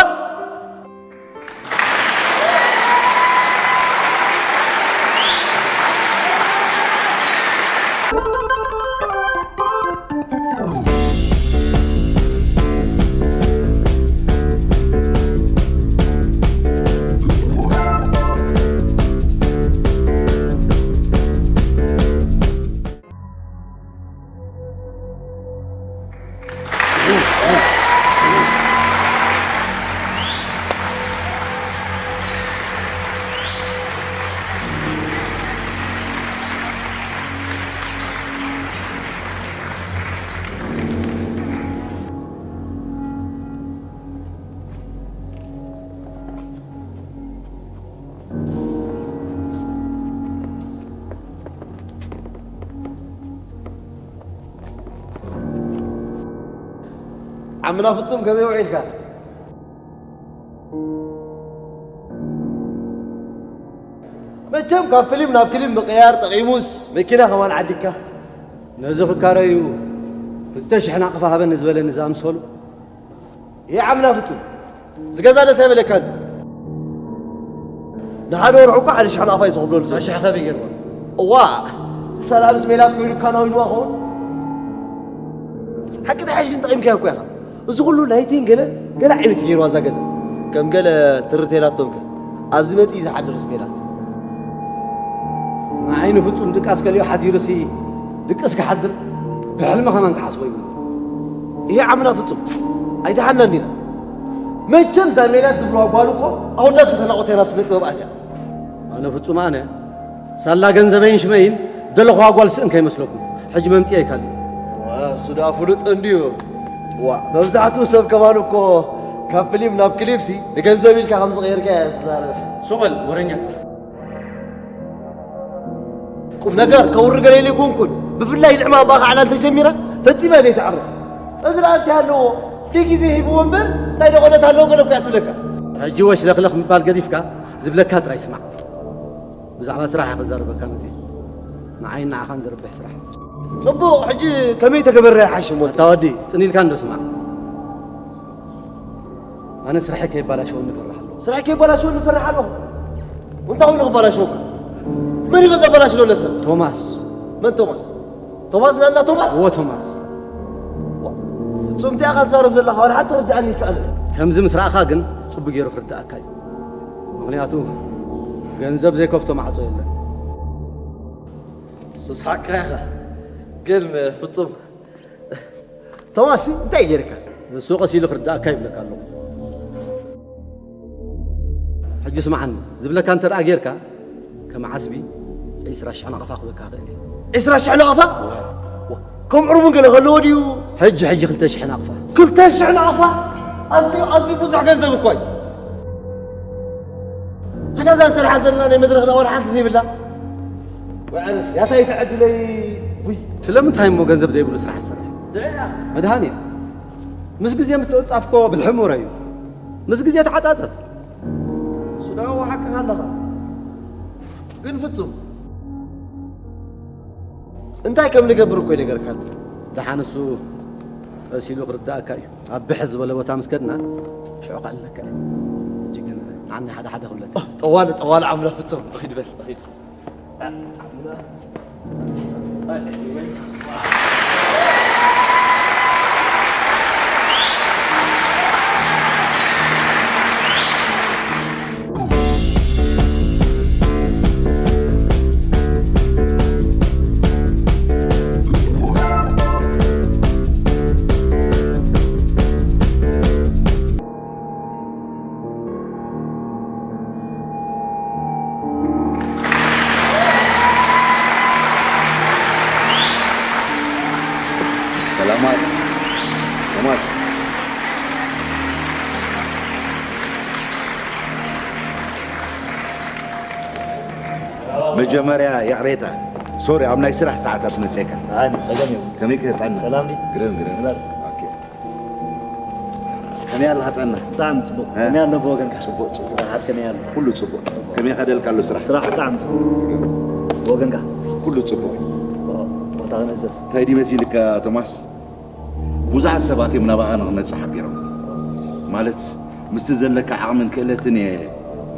ዓምና ፍጹም ከመይ ውዒልካ? መቸም ካብ ፊልም ናብ ክሊፕ ምቅያር ጠቒሙስ መኪና ከማን ዓዲግካ። ነዚ ክካረዩ ክልተ ሽሕ ናቕፋ ሃበኒ ዝበለኒ ዝኣምሰሉ። ይዓምና ፍጹም ዝገዛ ደስ ኣይበለካን። ንሓደ ወርሑ እኮ ሓደ ሽሕ ናቕፋ እዩ ዝኽፍለሉ ዘሎ። ሽሕ ከበይ ገይርዋ? እዋ፣ ሰላምስ ሜላት ኮይኑ ካናዊንዋ ኸውን። ሓቂ ተሓሽ ግን ጠቒምካዮ እኮ ኢኻ። እዚ ኩሉ ላይቲን ገለ ገለ ዓይነት ገይርዋ እዛ ገዛ። ከም ገለ ትርት ኢላቶም ከ ኣብዚ መጺኡ ዝሓድር እዚ ሜላት። ንዓይ ንፍጹም ድቃስ ከሊኡ ሓዲሩሲ ድቅስ ክሓድር ብሕልሚ ከማን ክሓስቦ ይብሉ። ይሄ ዓምና ፍጹም ኣይደሓናን ዲና። መቸም እዛ ሜላት ዝብልዋ ጓል እኮ ኣወዳት ከተናቆተ ናብ ስነ ጥበብ ኣትያ። ኣነ ፍጹም ኣነ ሳላ ገንዘበይን ሽመይን ደለኹዋ ጓል ስእን ከይመስለኩም። ሕጂ መምጽኤ ይካል። ዋ፣ እሱ ደኣ ፍሉጥ እንድዩ። ዋ፣ መብዛሕትኡ ሰብ ከማን እኮ ካብ ፊልም ናብ ክሊፕሲ ንገንዘብ ኢልካ ከም ዝቐየርካ እያ ትዛረብ። ሱቕ በል ወረኛ። ቁም ነገር ከውሪ ገለ ኢለ ይኩንኩን። ብፍላይ ንዕማም ብኣኻ ዕላል ተጀሚራ ፈጺማ ዘይትዓርፍ። እዚ ደኣ እንታይ ኣለዎ? ብግዜ ሂብዎ እምበር እንታይ ደቐለት ኣለዎ ገለ እኮ እያ ትብለካ። ሕጂ ወሽለኽለኽ ምባል ገዲፍካ ዝብለካ ጥራይ ስማዕ። ብዛዕባ ስራሕ እየ ክዛረበካ መጽየ። ንዓይን ንዓኻን ዘርብሕ ስራሕ። ጽቡቕ፣ ሕጂ ከመይ ተገበረ ይሓሽ እሞ? ኣታ ወዲ፣ ጽን ኢልካ እንዶ ስማዕ። ኣነ ስራሐይ ከይባላሸወኒ እፈርሕ ኣለኹ። ስራሐይ ከይባላሸወኒ እፈርሕ ኣለኹ? እንታይ ኮይኑ ክባላሸወካ? መን እዩ ዘባላሽሎ ነሰ? ቶማስ። መን ቶማስ? ቶማስ ናና ቶማስ? እዎ ቶማስ። ዋ፣ ፍጹም እንታይ ኢኻ ትዛረብ ዘለኻ? ዋላ ሓንቲ ክርድኣኒ ይከኣል። ከምዚ ምስ ረኣኻ ግን ጽቡቕ ገይሩ ክርድኣካ እዩ። ምኽንያቱ ገንዘብ ዘይከፍቶ ማዕጾ የለን። ስስሓቅካ ኢኻ። ግን ፍጹም ቶማስ እንታይ ጌርካ? እሱ ቀስ ኢሉ ክርድኣካ ይብለካ ኣለኹ። ሕጂ ስምዓኒ፣ ዝብለካ እንተ ደኣ ጌርካ፣ ከም ዓስቢ ዒስራ ሽሕ ናቕፋ ክበካ ይኽእል እየ። ዒስራ ሽሕ ናቕፋ? ዋ፣ ከም ዕርቡን ገለ ከለዎ ድዩ? ሕጂ፣ ሕጂ ክልተ ሽሕ ናቕፋ። ክልተ ሽሕ ናቕፋ? ኣዝዩ፣ ኣዝዩ ብዙሕ ገንዘብ እኮ እዩ። ኣታ እዛ ንሰርሓ ዘለና ናይ መድረኽና ዋላ ሓንቲ ዘይብላ? ወይ ኣነስ፣ ያታ ይትዕድለይ። ውይ። ስለምንታይ እሞ ገንዘብ ዘይብሉ ስራሕ ዝሰርሕ? ድዒ እያ። መድሃኔ፣ ምስ ግዜ ምትዕጻፍ እኮ ብልሒ ምሁረ እዩ። ምስ ግዜ ተዓጻጸፍ። ሱዳዊ ሓቅኻ ኣለኻ። ግን ፍጹም እንታይ ከም ንገብር እኮ ይነገርካኒ። ደሓን እሱ ቀስ ኢሉ ክርድኣካ እዩ። ኣብ ብሕ ዝበለ ቦታ ምስ ከድና ሽዑ ከዕልለካ እየ። ሕጂ ግን ንዓኒ ሓደ ሓደ ክብለካ። ኦ፣ ጠዋሊ፣ ጠዋሊ ዓምላ ፍጹም። እኺድ በል፣ እኺድ። ሰላማት ቶማስ። መጀመርያ ይቕሬታ። ሶሪ፣ ኣብ ናይ ስራሕ ሰዓታት መጼካ። ኣይ፣ ጸገም የብሉን። ከመይ ከ ጥዕና? ሰላም ድዩ? ግርም፣ ግርም። ግርም። ኦኬ። ከመይ ኣለኻ ጥዕና? ብጣዕሚ ጽቡቕ። እ? ከመይ ኣሎ ብወገንካ? ጽቡቕ፣ ጽቡቕ። ስራሓት ከመይ ኣሎ? ኩሉ ጽቡቕ። ጽቡቕ። ከመይ ከደልካ ኣሎ ስራሕ? ስራሕ ብጣዕሚ ጽቡቕ። ግርም። ብወገንካ? ኩሉ ጽቡቕ። ኦ፣ ቦታ ክንእዘዝ። እንታይ ድዩ መሲልካ ቶማስ? ብዙሓት ሰባት እዮም ናባኻ ንኽመጽእ ሓቢሮም። ማለት፣ ምስቲ ዘለካ ዓቕምን ክእለትን እየ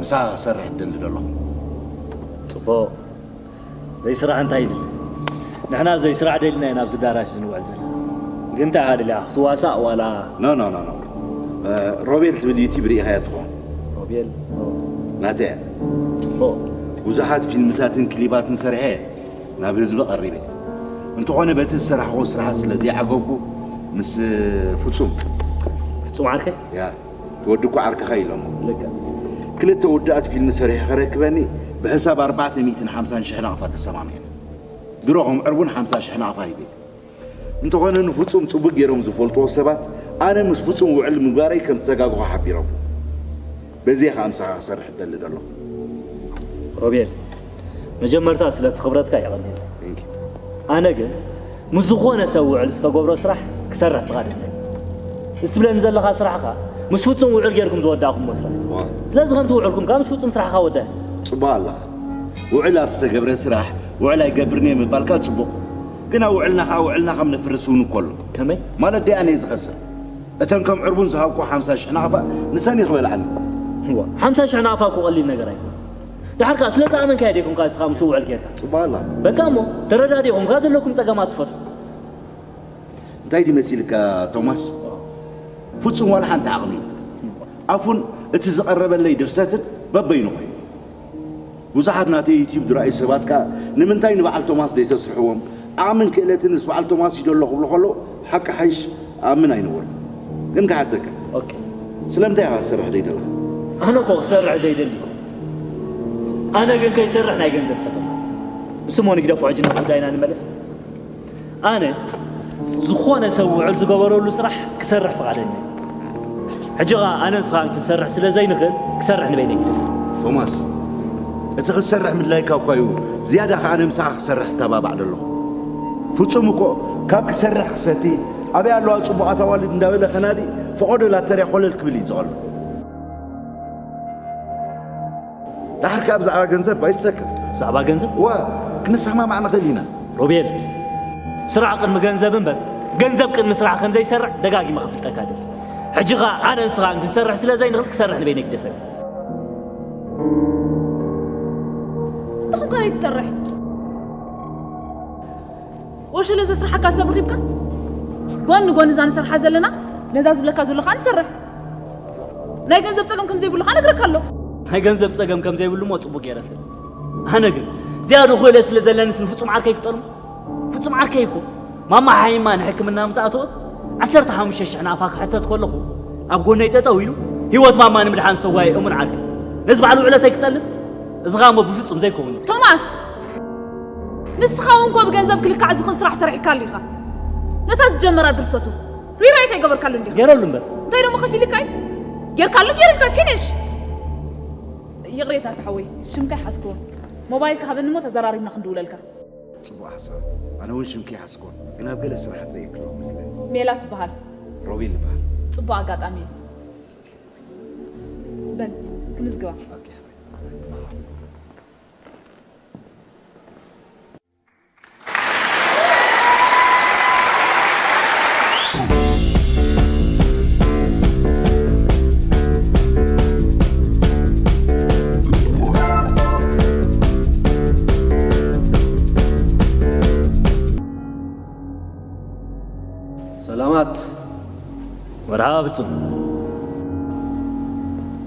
ምሳኻ ክሰርሕ እደሊ ዘለኹ። ጽቡቕ። ዘይስራሕ እንታይ ድዩ? ንሕና ዘይስራሕ ደሊና ኢና ኣብዚ ዳራሽ ዝንውዕል ዘለና። ግን እንታይ ኢኻ ደሊኻ? ክትዋሳእ ዋላ? ኖ፣ ኖ፣ ኖ፣ ኖ። እ፣ ሮቤል ትብል ዩቲብ ርኢኻያ ትኸውን። ሮቤል? ኖ። ናተይ እያ። ጽቡቕ። ብዙሓት ፊልምታትን ክሊባትን ሰሪሐ ናብ ህዝቢ ቀሪበ። እንተኾነ በቲ ዝሰራሕኹ ስራሕ ስለ ዘይዓገብኩ ምስ ፍጹም። ፍጹም ዓርከይ? ያ፣ እቲ ወዲ እኮ ዓርክኻ ኢሎሞ። ልክዕ። ክልተ ውዱኣት ፊልም ሰሪሑ ከረክበኒ ብሕሳብ ኣርባዕተ ሚእትን ሓምሳን ሽሕ ናቕፋ ተሰማሚዕና። ድሮ ከም ዕርቡን ሓምሳ ሽሕ ናቕፋ ሂበ። እንተኾነ ንፍጹም ጽቡቕ ገይሮም ዝፈልጥዎ ሰባት ኣነ ምስ ፍጹም ውዕል ምግባረይ ከም ተዘጋግኹ ሓቢሮም። በዚ እየ ከኣ ምሳኻ ክሰርሕ እደሊ ዘለኹ። ሮቤል፣ መጀመርታ ስለቲ ክብረትካ የቐንየለይ። Thank you። ኣነ ግን ምስ ዝኾነ ሰብ ውዕል ዝተገብሮ ስራሕ ክሰርሕ ፍቓድ ኣለኒ። እስ ትብለኒ ዘለኻ ስራሕኻ ምስ ፍጹም ውዕል ጌርኩም ዝወዳእኩም መስራት። ዋ። ስለዚ ከምቲ ውዕልኩም ካብ ምስ ፍጹም ስራሕኻ ወደ። ጽቡቕ ኣለኻ። ውዕል ኣብ ዝተገብረ ስራሕ ውዕል ኣይገብርን እየ ምባልካ ጽቡቕ። ግና ውዕልና ከኣ ውዕልና ከም ነፍርስ እውን እኮ ኣሎ። ከመይ? ማለት ደኣ እየ ዝኸስር። እተን ከም ዕርቡን ዝሃብኩ ሓምሳ ሽሕ ናቕፋ ንሰን ይኽበልዓኒ። እዋ፣ ሓምሳ ሽሕ ናቕፋ እኮ ቀሊል ነገር ኣይኮነ። ድሓር ከኣ ስለ ዝኣመንካዮ ዲኹም ከኣ እስኻ ምስ ውዕል ጌርካ? ጽቡቕ ኣላ። በቃ እሞ ተረዳዲኹም ከኣ ዘለኩም ጸገማት ትፈትሑ። እንታይ ድዩ መሲልካ ቶማስ? ፍጹም ዋላ ሓንቲ ዓቕሚ። ኣፉን እቲ ዝቐረበለይ ድርሰትን በበይኑ ኮይኑ። ብዙሓት ናተይ ዩትዩብ ዝረኣዩ ሰባት ከኣ ንምንታይ ንበዓል ቶማስ ዘይተስርሕዎም? ዓቕምን ክእለትን ምስ በዓል ቶማስ እዩ ዘሎ ክብሉ ከለዉ ሓቂ ሓይሽ ኣምን ኣይነበርኩ። ግን ክሓተካ። ኦኬ። ስለምንታይ ኢኻ ክትሰርሕ ዘይደለኻ? ኣነ እኮ ክሰርሕ ዘይደሊ እኮ። ኣነ ግን ከይሰርሕ ናይ ገንዘብ ጸገም። እሱ እሞ ንግደፎ ሕጂ ናብ ጉዳይና ንመለስ። ኣነ ዝኾነ ሰብ ውዕል ዝገበረሉ ስራሕ ክሰርሕ ፍቓደኛ እየ። ሕጂ ኸኣ ኣነ ንስኻን ክንሰርሕ ስለ ዘይንኽእል ክሰርሕ ንበይነይ ግደፍ። ቶማስ፣ እቲ ክትሰርሕ ምድላይካ እኳ እዩ ዝያዳ ኸኣ ኣነ ምሳኻ ክሰርሕ እተባባዕ ዘለኹ። ፍጹም እኮ ካብ ክሰርሕ ክሰቲ ኣበይ ኣለዋ ጽቡቓት ኣዋልድ እንዳበለ ከናዲ ፈቐዶ ላተርያ ኮለል ክብል እዩ ዝቐሎ። ደሓር ከኣ ብዛዕባ ገንዘብ ኣይትሰክፍ። ብዛዕባ ገንዘብ? እወ፣ ክንሰማማዕ ንኽእል ኢና። ሮቤል፣ ስራሕ ቅድሚ ገንዘብ እምበር፣ ገንዘብ ቅድሚ ስራሕ ከም ዘይሰርዕ ደጋጊመ ከፍልጠካ እደሊ። ሕጂ ኸኣ ኣነ ንስኻን ክንሰርሕ ስለ ዘይንኽእል ክሰርሕ ንበይነይ ግደፈኒ። እንተኾንካ ዘይትሰርሕ? ወሸለ ዘስርሓካ ሰብ ረኺብካ ጎኒ ጎኒ እዛ ንሰርሓ ዘለና ነዛ ዝብለካ ዘሎ ከኣ ንሰርሕ። ናይ ገንዘብ ጸገም ከም ዘይብሉ ከኣ ነግረካ ኣሎ። ናይ ገንዘብ ጸገም ከም ዘይብሉ እሞ ጽቡቕ ገይረ እፈልጥ። ኣነ ግን ዝያድኡ ክእለት ስለ ዘለኒስ ንፍጹም ዓርከይ ክጠልሞ? ፍጹም ዓርከይ እኮ ማማ ሓይማ ንሕክምና ምስ ኣተወት ዓሰርተ ሓሙሽተ ሽሕ ናቕፋ ክሕተት ከለኹ ኣብ ጎነይ ጠጠው ኢሉ ህይወት ማማ ንምድሓን ዝተጓየ እሙን ዓርከይ ነዚ በዓል ውዕለተይ ክጠልም? እዚ ኸኣ እሞ ብፍጹም ዘይከውን እዩ። ቶማስ! ንስኻ እውን እኮ ብገንዘብ ክልካዕ ዝኽእል ስራሕ ሰሪሕካሉ ኢኻ። ነታ ዝጀመራ ድርሰቱ ሪራይት ኣይገበርካሉን ዲኻ? ገይረሉ እምበር። እንታይ ደሞ ከፊልካይ? ጌርካሉ ጌርልካ ፊኒሽ። ይቕሬታ ዝሓወይ ሽምካ ይሓዝክዎ። ሞባይልካ ሃበኒ እሞ ተዘራሪብና ክንድውለልካ። ጽቡቕ ሓሳብ። ኣነ እውን ሽምኪ ይሓዝክዎ። ግን ኣብ ገለ ስራሓት ርእየኪ ኣለኹ መስለኒ። ሜላት ትበሃል። ሮቤል ይበሃል። ጽቡቕ ኣጋጣሚ እዩ። በል ክምዝግባ። ኦኬ። ሰላማት። መርሓባ ፍጹም።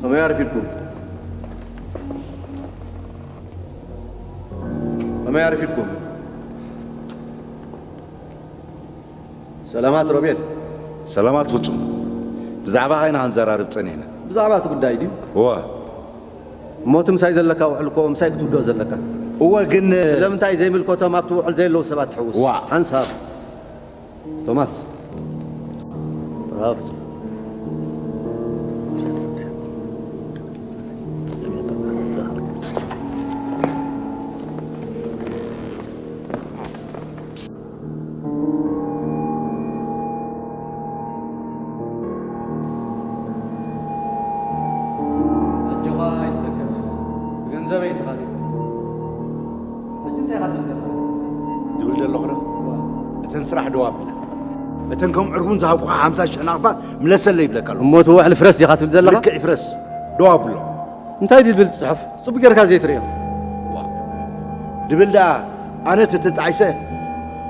ከመይ ኣርፊድኩም? ከመይ ኣርፊድኩም? ሰላማት ሮቤል። ሰላማት ፍጹም። ብዛዕባኻ ኢና ክንዘራርብ ጸኒሕና። ብዛዕባ እቲ ጉዳይ ድዩ? እወ። እሞ እቲ ምሳይ ዘለካ ውዕል እኮ ምሳይ ክትውድኦ ዘለካ። እወ፣ ግን ስለምንታይ ዘይምልከቶም ኣብቲ ውዕል ዘየለዉ ሰባት ትሕውስ? ዋእ። ሓንሳብ። ቶማስ። ኣጆኻ ኣይትሰከፍ፣ ብገንዘበይ ተኻሪበ። ሕጂ እንታይ ኢኻ ትብል ዘለኻ? ድብል ዘለኹ ዶ? እዋ። እተን ስራሕ ደው ኣብላ። እተን ከም ዕርቡን ዝሃብኩኻ ሓምሳ ሽሕ ናቕፋ ምለሰለይ ይብለካ ኣለኹ። እሞ እቲ ውዕል ፍረስ ዲኻ ትብል ዘለኻ? ልክዕ ይፍረስ። ደው ኣብሎ። እንታይ ድብል ጽሑፍ? ጽቡቕ ጌርካ ዘይትርእዮ። ዋ። ድብል ደኣ ኣነ ተተጣዒሰ፣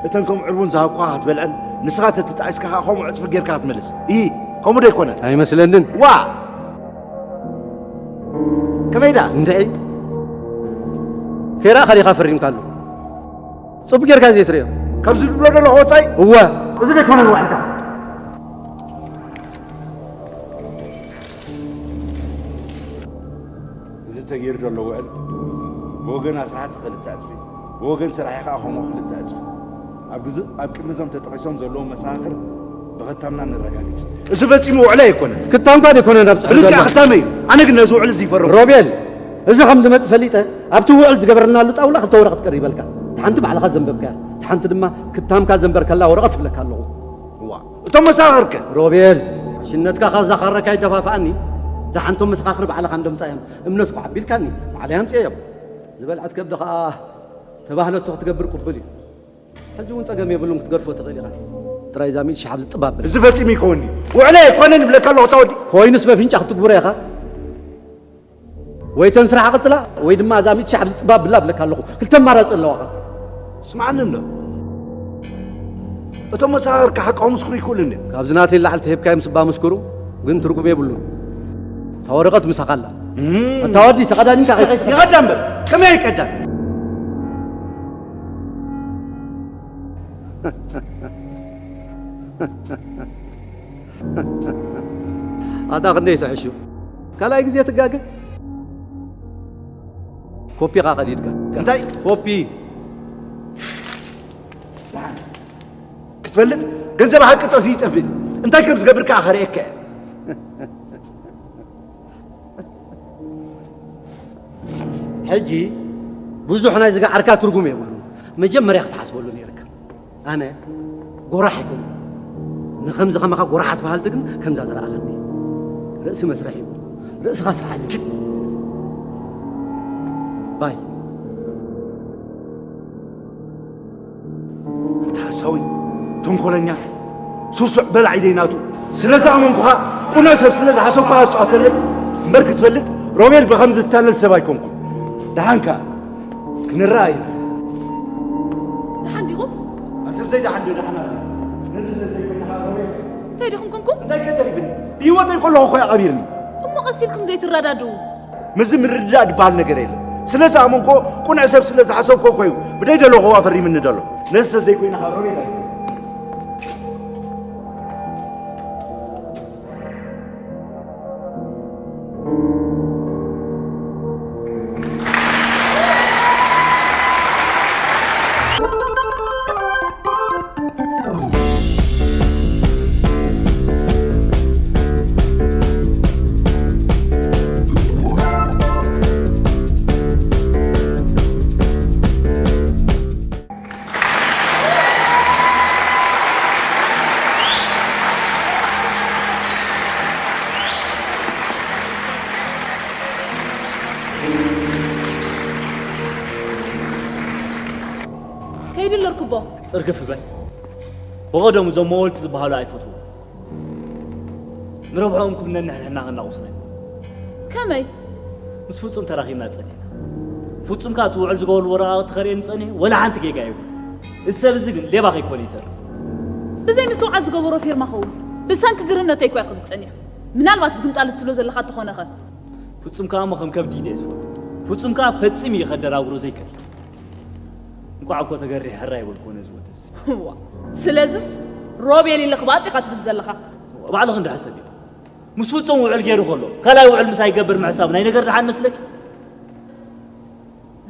እተን ከም ዕርቡን ዝሃብኩኻ ክትበልዐን፣ ንስኻ ተተጣዒስካ ኸኣ ከምኡ ዕጽፊ ጌርካ ክትመልስ። ኢሂ፣ ከምኡ ዶ ኣይኮነን? ኣይመስለንን። ዋ! ከመይ ደኣ? እንታይ? ከይረኣኻ ዲኻ ፈሪምካሉ? ጽቡቕ ጌርካ ዘይትርእዮ። ካብዚ ዝብሎ ዘለኹ ወጻኢ? እወ። እዚ ዘይኮነን ውዕልካ። እዚ ተገይሩ ዘሎ ውዕል ብወገን ኣስራሕቲ ክልተ ዕጽፊ፣ ብወገን ሰራሒ ከኣ ከምኡ ክልተ ዕጽፊ። ኣብ ግዝ-፣ ኣብ ቅድሚ እዞም ተጠቒሶም ዘለዉ መሰኻኽር ብኽታምና ነረጋግጽ። እዚ ፈጺሙ ውዕል ኣይኮነን። ክታምካ ዘይኮነ ናብ ጽሑፍ ብልክዕ ዘሎ። ክታመይ እዩ። ኣነ ግን ነዚ ውዕል እዚ ይፈረምኩ። ሮቤል፣ እዚ ከም ዝመጽእ ፈሊጠ፣ ኣብቲ ውዕል ዝገበርናሉ ጣውላ ክልተ ወረቐት ቀሪበልካ። እቲ ሓንቲ ባዕልኻ ዘንበብካያ፣ እቲ ሓንቲ ድማ ክታምካ ዘንበርከላ ወረቐት እብለካ ኣለኹ። እዋ፣ እቶም መሰኻኽርከ? ሮቤል፣ ሽነትካ ከዛኸረካ ይደፋፍኣኒ። ደሓንቶም መሰኻኽር ባዕልኻ እንደምጻዮም እምነት እኮ ዓቢልካኒ። ባዕለይ ኣምጽኤዮም። ዝበልዐት ከብዲ ኸኣ ተባህለቶ ክትገብር ቅቡል እዩ። ሕጂ እውን ጸገም የብሉን ክትገድፎ ትኽእል ኢኻ። ጥራይ እዛ ሚእቲ ሽሕ ኣብዚ ጥባብ በል። እዚ ፈጺሙ ይከውንኒ። ውዕለይ ኣይኮነን እብለካ ኣለኹ እታ ወዲ። ኮይኑስ በፍንጫ ክትግብሮ ኢኻ። ወይ ተን ስራሕ ቅጽላ ወይ ድማ እዛ ሚእቲ ሽሕ ኣብዚ ጥባብ ብላ እብለካ ኣለኹ። ክልተ ኣማራጺ ኣለዋኻ። ስምዓኒ እንዶ። እቶም መሰኻኽርካ ሓቃዊ ምስክሩ ይክእሉ እንድዮም። ካብዚ ናተይ ላዕሊ ተሂብካዮም ስባ ምስክሩ ግን ትርጉም የብሉን። እታ ወረቐት ምሳኻ ኣላ። እም። እታ ወዲ ተቐዳዲምካ ከይከይድ ይቐዳ እምበር ከመይ ኣይቀዳን? ኣታ ክንደይ ትሕሹ? ካልኣይ ግዜ ትጋገ። ኮፒ ኻ ቀዲድካ። እንታይ? ኮፒ። ክትፈልጥ ገንዘብ ሓቂ ጠፊኡ ይጠፍእ። እንታይ ከም ዝገብር ከኣ ከርእየካ እየ። ሕጂ ብዙሕ ናይ ዝገዓርካ ትርጉም የብሉን። መጀመርያ ክትሓስበሉ ነይርካ። ኣነ ጎራሕ ኣይኮንኩን። ንኸምዚ ከማኻ ጎራሓት በሃልቲ ግን ከምዛ ዝረኣኻኒ። ርእሲ መስርሕ እዩ። ርእስኻ ስርሓኒ። ባይ። ኣንታ ሓሳዊ፣ ተንኮለኛ፣ ስሱዕ በላዒ ደይናቱ፣ ስለ ዝኣመንኩኻ፣ ቁኑዕ ሰብ ስለ ዝሓሰብኩኻ ዝጻወተለይ እምበር ክትፈልጥ፣ ሮቤል ብኸምዚ ዝታለል ሰብ ኣይኮንኩን። ደሓንካ፣ ክንረኣይ ኢና። ደሓን ዲኹም? ኣንተ ብዘይ ደሓን ዶ ደሓን ኣሎ? ነዚ ሰብ ዘይኮንካ ሮቤል። እንታይ ዲኹም ኮንኩም? እንታይ ከ ተሪፍኒ? ብህይወተይ ከለኹ እኮ እዩ ቀቢርኒ። እሞ ቀስ ኢልኩም ዘይትረዳድኡ? ምስዚ ምርድዳእ ዝበሃል ነገር የለን። ስለ ዝኣመንኮ፣ ቅኑዕ ሰብ ስለ ዝሓሰብኮ እኮ እዩ ብደይ ደለኹዋ ፈሪምኒ ደሎ። ነዚ ተዘይኮይና ካብ ሮቤል ኣይኮነን። ከይዲ ኣለርኩቦ። ጽርግፍ በል። ብቐደሙ እዞም መወልቲ ዝበሃሉ ኣይፈትዎም። ንረብሖም ክብነኒ ሕንሕና ከናቑሱና እዮም። ከመይ? ምስ ፍጹም ተራኺብና ጸኒሕና። ፍጹም ከኣ እቲ ውዕል ዝገበርሉ ወረቓቕቲ ከርእየኒ ጸኒሑ፣ ወላ ሓንቲ ጌጋ የብሉን። እዚ ሰብ እዚ ግን ሌባ ከይኮነ ይተርፍ። ብዘይ ምስትውዓል ዝገበሮ ፌርማ ኸውን። ብሰንኪ ግርህነተይ እኳ ክብል ጸኒሑ። ምናልባት ብግምጣል ዝስሎ ዘለኻ እንተኾነኸ? ፍጹም ከኣ እሞ ከም ከብዲ ኢደ እየ ዝፈቱ። ፍጹም ከኣ ፈጺሙ እዩ ከደራብሮ ዘይክእል። እንቋዕ እኮ ተገሪሕ ሕራይ በልኩ ነዚ ወድስ። እዋ፣ ስለዝስ ሮቤል ይልኽባጥ ኢኻ ትብል ዘለኻ? እዋ፣ ባዕልኺ እንዶ ሕሰብዮ። ምስ ፍጹም ውዕል ገይሩ ከሎ፣ ካልኣይ ውዕል ምሳይ ይገብር ምሕሳብ ናይ ነገር ደሓን መስለኪ?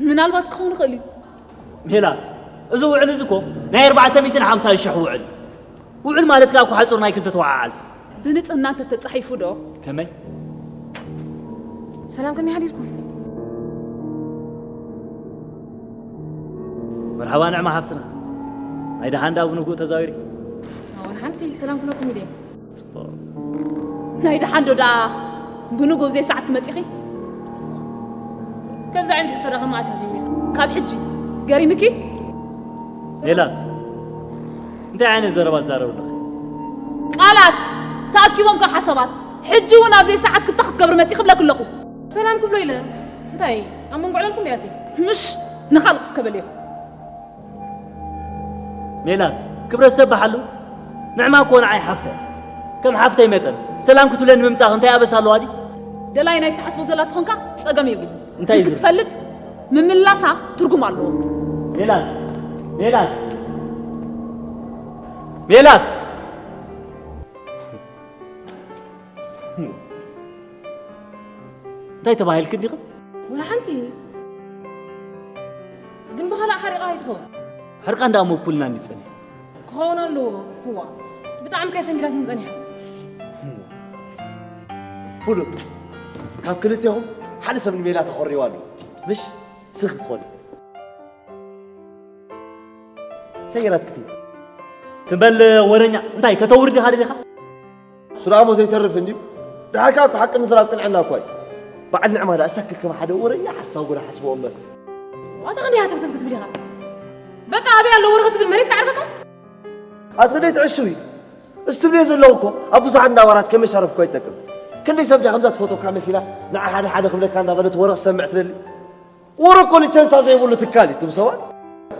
ምናልባት ክኸውን ይኽእል እዩ። ሜላት፣ እዚ ውዕል እዚ እኮ ናይ ኣርባዕተ ሚእትን ሓምሳን ሽሕ ውዕል። ውዕል ማለት ከኣ እኮ ሓጹር ናይ ክልተ ተወዓዓልቲ። ብንጽህና እንተ ተጻሒፉ ዶ? ከመይ? ሰላም፣ ከመይ ሓዲርኩም? መርሓባ ንዕማ ሓፍትና። ናይ ደሓን ዳ ብንጉእ ተዛዊርኪ? ኣወን ሓንቲ ሰላም ክብለኩም ኢለ። ጽቡቕ። ናይ ደሓን ዶ ደኣ ብንጉእ ብዘይ ሰዓት ክመጺኺ? ከምዚ ዓይነት ሕቶ ዳ ካብ መዓስ እዩ ጀሚሩ? ካብ ሕጂ። ገሪምኪ? ሜላት፣ እንታይ ዓይነት ዘረባ ትዛረቢ ኣለኺ? ቃላት ተኣኪቦም ካብ ሓሳባት። ሕጂ እውን ኣብዘይ ሰዓት ክታ ክትገብሪ መጺኺ እብለኪ ኣለኹ። ሰላም ክብሎ ኢለ። እንታይ ኣብ መንጎ ዕላልኩም ድያ እትይ? ምሽ ንኻልእ ክስከበልዮ። ሜላት፣ ክብረት ሰብ በሓሉ። ንዕማ እኮ ንዓይ ሓፍተ። ከም ሓፍተይ መጠን ሰላም ክትብለኒ ምምጻእኺ እንታይ ኣበሳ ኣለዋ ድዩ? ደላይ ናይ ትሓስቦ ዘላ ተኾንካ ጸገም የብሉ። እንታይ እዩ? ክትፈልጥ ምምላሳ ትርጉም ኣለዎ። ሜላት፣ ሜላት፣ ሜላት። እንታይ ተባሂልክ እንዲኽን? ወላ ሓንቲ። ግን ብኻልእ ሓሪቓ ኣይትኸውን። ሕርቃን ደኣ መብኩልና እንዲ ጸኒሑ። ክኸውን ኣለዎ። እዋ። ብጣዕሚ ከየሰንቢዳትኒ ጸኒሓ። ፍሉጥ። ካብ ክልቴኹም ሓደ ሰብ ንሜላ ተኾሪዋ ኣሎ። ምሽ? ስኽ ክትኾኒ። እንታይ ገይራትክቲ? ትም በል ወረኛ። እንታይ ከተውርድ ኢኻ ደሊኻ? ሱዳሞ ዘይተርፍ እንድዩ። ድሓር ከኣ እኮ ሓቂ ምዝራብ ቅንዕና እኮ እዩ። በዓል ንዕማ ደኣ ሰክት ከም ሓደ ወረኛ ሓሳብ ጎዳ ሓስቦ እምበር። ዋታ ክንደይ ሃተፍተፍ ክትብል ኢኻ? በቃ ኣበይ ኣሎ ወረ ክትብል መሬት ክዓርበካ? ኣቲ ክንደይ ትዕሽው እዩ። እዚ ትብልዮ ዘለኹ እኮ ኣብ ብዙሓት እንዳባራት ከም መሻረፍ እኮ ይጠቅም። ክንደይ ሰብ ድያ ከምዛ ትፈትወካ መሲላ ንዓ ሓደ ሓደ ክብለካ እንዳበለት ወረ ክሰምዕ ትደሊ? ወረ እኮ ሊቸንሳ ዘይብሉ ትካል እዩ እትም ሰባት።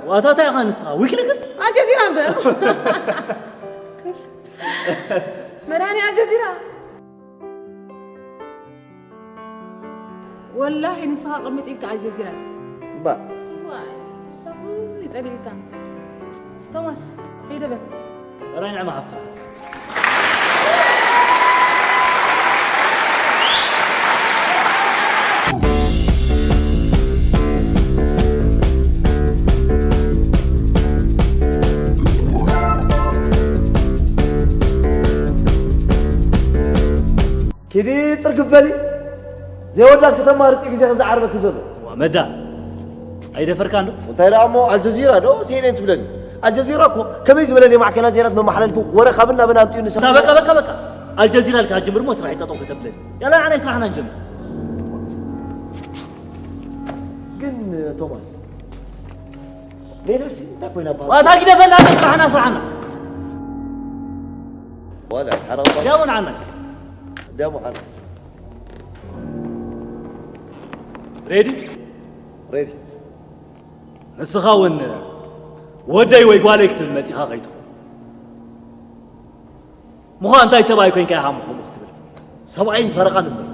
ዋታ እንታይ ኢኻ ንስኻ ዊክሊክስ? ኣልጀዚራ እምበር። መድሃኒ ኣልጀዚራ። ወላሂ ንስኻ ቅምጥ ኢልካ ኣልጀዚራ። እምባ። ይጸልኢልካ። ቶማስ፣ ከይደ በል። ራይ ንዕማ ሃብታ። ኪዲ ጥርግፍ በሊ። ዘይወዳት ከተማርጺ ግዜ ክዝዓርበኪ ዘሎ። ዋ መዳ ኣይደፈርካን ዶ? እንታይ ደኣ እሞ ኣልጀዚራ ዶ ሲኤንኤን ትብለኒ? ኣልጀዚራ እኮ ከመይ ዝበለ ናይ ማዕከናት ዜናት መመሓላለፊ ወረ ካብን ናብን ኣምጺኡ ንሰብ እታ በቃ በቃ በቃ ኣልጀዚራ ኢልካ ጀምር እሞ ስራሕ ይጠጠው ከተብለኒ። ያላ ንዓና ስራሕና ንጀምር። ግን ቶማስ ሜላሲ እንታይ ኮይና በሃል? ዋታ ግደፈና ስራሕና ስራሕና። ዋላ ሓራም ባል ያውን ዓና ደሞ ሓራም ሬዲ ሬዲ ንስኻ እውን ወደይ ወይ ጓለይ ክትብል መጺኻ ከይትኾን ምዃን እንታይ ሰብኣይ ኮይንካ ኢኻ ምኹምኡ ክትብል ሰብኣይን ፈረቓን እምበር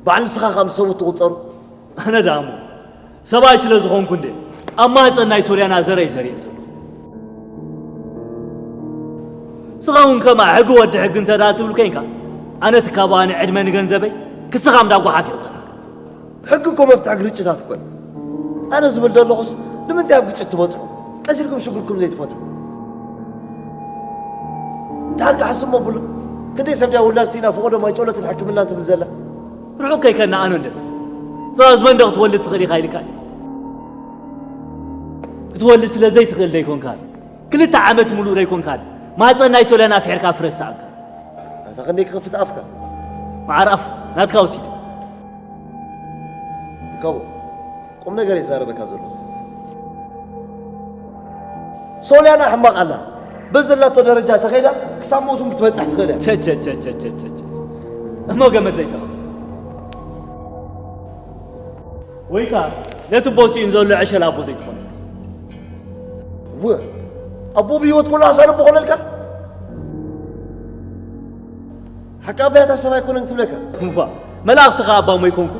በዓል ንስኻ ካብ ሰብኡት ትቑጸሩ ኣነ ደኣ እሞ ሰብኣይ ስለ ዝኾንኩ እንደ ኣብ ማህፀን ናይ ሶልያና ዘረይ ዘርየ ዘለኹ ንስኻ እውን ከማ ሕጊ ወዲ ሕጊ እንተ ደኣ ትብል ኮይንካ ኣነ ትካባኒ ዕድመ ንገንዘበይ ክስኻ ምዳ ጓሓፍ ይቕፀላ ሕጊ እኮ መፍትሒ ግርጭታት እኮ እዩ። ኣነ ዝብል ዘለኹስ ንምንታይ ኣብ ግጭት ትበጽሑ? ቀስ ኢልኩም ሽግርኩም ዘይትፈትሑ? እንተሃልካ ሕስሞ ብሉ። ክንደይ ሰብ ድያ ውላድ ስኢና ፈቐዶ ማይ ጨሎትን ሕክምናን ትብል ዘላ? ርሑቕ ከይከና ኣነ እንደ ሰባዝ መንደ ክትወልድ ትኽእል ኢኻ ኢልካ እዩ። ክትወልድ ስለ ዘይትኽእል ደይኮንካ ክልተ ዓመት ሙሉእ ደይኮንካ ማፀን ናይ ሶልያን ኣፍሒርካ ፍረ ዝሰኣንካ ኣታ ክንደይ ክኸፍት ኣፍካ መዓር ኣፉ ናትካ ወሲደ ትካቦ ቁም ነገር ይዛረበካ ዘሎ ሶልያና ሕማቕ ኣላ በዘላቶ ደረጃ ተኸይዳ ክሳብ ሞት እውን ክትበፅሕ ትኽእል እያ ቸቸቸቸቸቸቸ እሞ ገመድ ዘይጠቕ ወይ ከዓ ነቲ ቦሲኡን ዘሎ ዕሸል ኣቦ ዘይትኾነ ወ ኣቦ ብህይወት ኮሎ ኣሳልቦ ኮነልካ ሓቂ ኣባያታ ሰብ ኣይኮነን ትብለካ እዋ መልኣኽ ስኻ ኣባሞ ይኮንኩ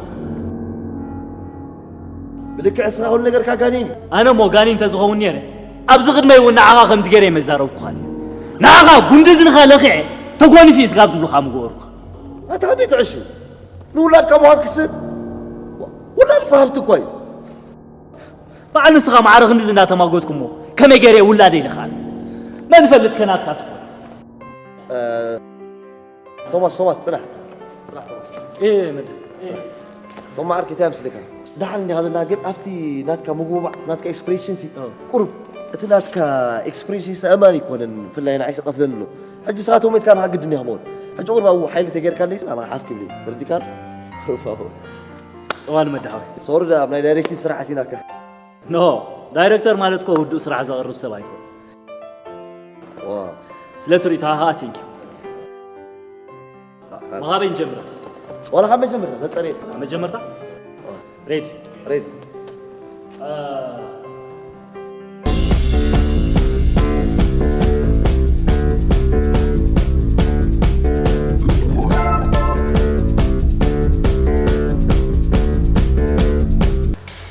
ብልክዕ እስኻ ኩሉ ነገርካ ጋኔን እዩ ኣነ እሞ ጋኔን እንተዝኸውን ነይረ ኣብዚ ቅድመይ እውን ንዓኻ ከምዚ ገይረ መዛረብኩኻ ንዓኻ ጉንዲ ዝንኻ ለኺዐ ተጓኒፊ ስጋብ ዝብሉኻ ምገበርኩኻ ኣታ እንዴት ዕሽ ንውላድካ ምዃን ክስብ ውላድ እኮ ሃብቲ እኮ እዩ በዓል ንስኻ ማዕረ ክንድዚ እንዳተማጎትኩ እሞ ከመይ ገይረ ውላደይ ልኽኣል መን ይፈልጥ ከናትካ ትኾን ቶማስ ቶማስ ፅናሕ ፅናሕ ቶማስ እየ መደ ቶም ማዓርከይ እንታይ ምስልካ ደሓን እንዲኻ ዘለና ግን ኣብቲ ናትካ ምጉብባዕ ናትካ ኤክስፕሬሽን ሲ ቁሩብ እቲ ናትካ ኤክስፕሬሽን ሲ ኣማን ይኮነን ፍላይ ንዓይ ስቀፍለኒ ኣሎ ሕጂ ስኻ ቶም ኢትካ ንኻ ግድን ኢኻ መውን ሕጂ ቁሩብ ኣብኡ ሓይሊ ተገይርካ ኣለይ ስኻ ሓፍ ክብል ተረዲካ ፀዋል መድሃዊ ሶሪ ኣብ ናይ ዳይሬክቲንግ ስራሕ ኣቲናካ ኖ ዳይሬክተር ማለት ኮ ውዱእ ስራሕ ዘቕርብ ሰብ ኣይኮን ዋው ስለ ትርኢትኻ ኸኣ ቴንኪው መኻበይ ንጀምር ዋላ ካብ መጀመርታ ተጸሪየ ካብ መጀመርታ ሬዲ ሬዲ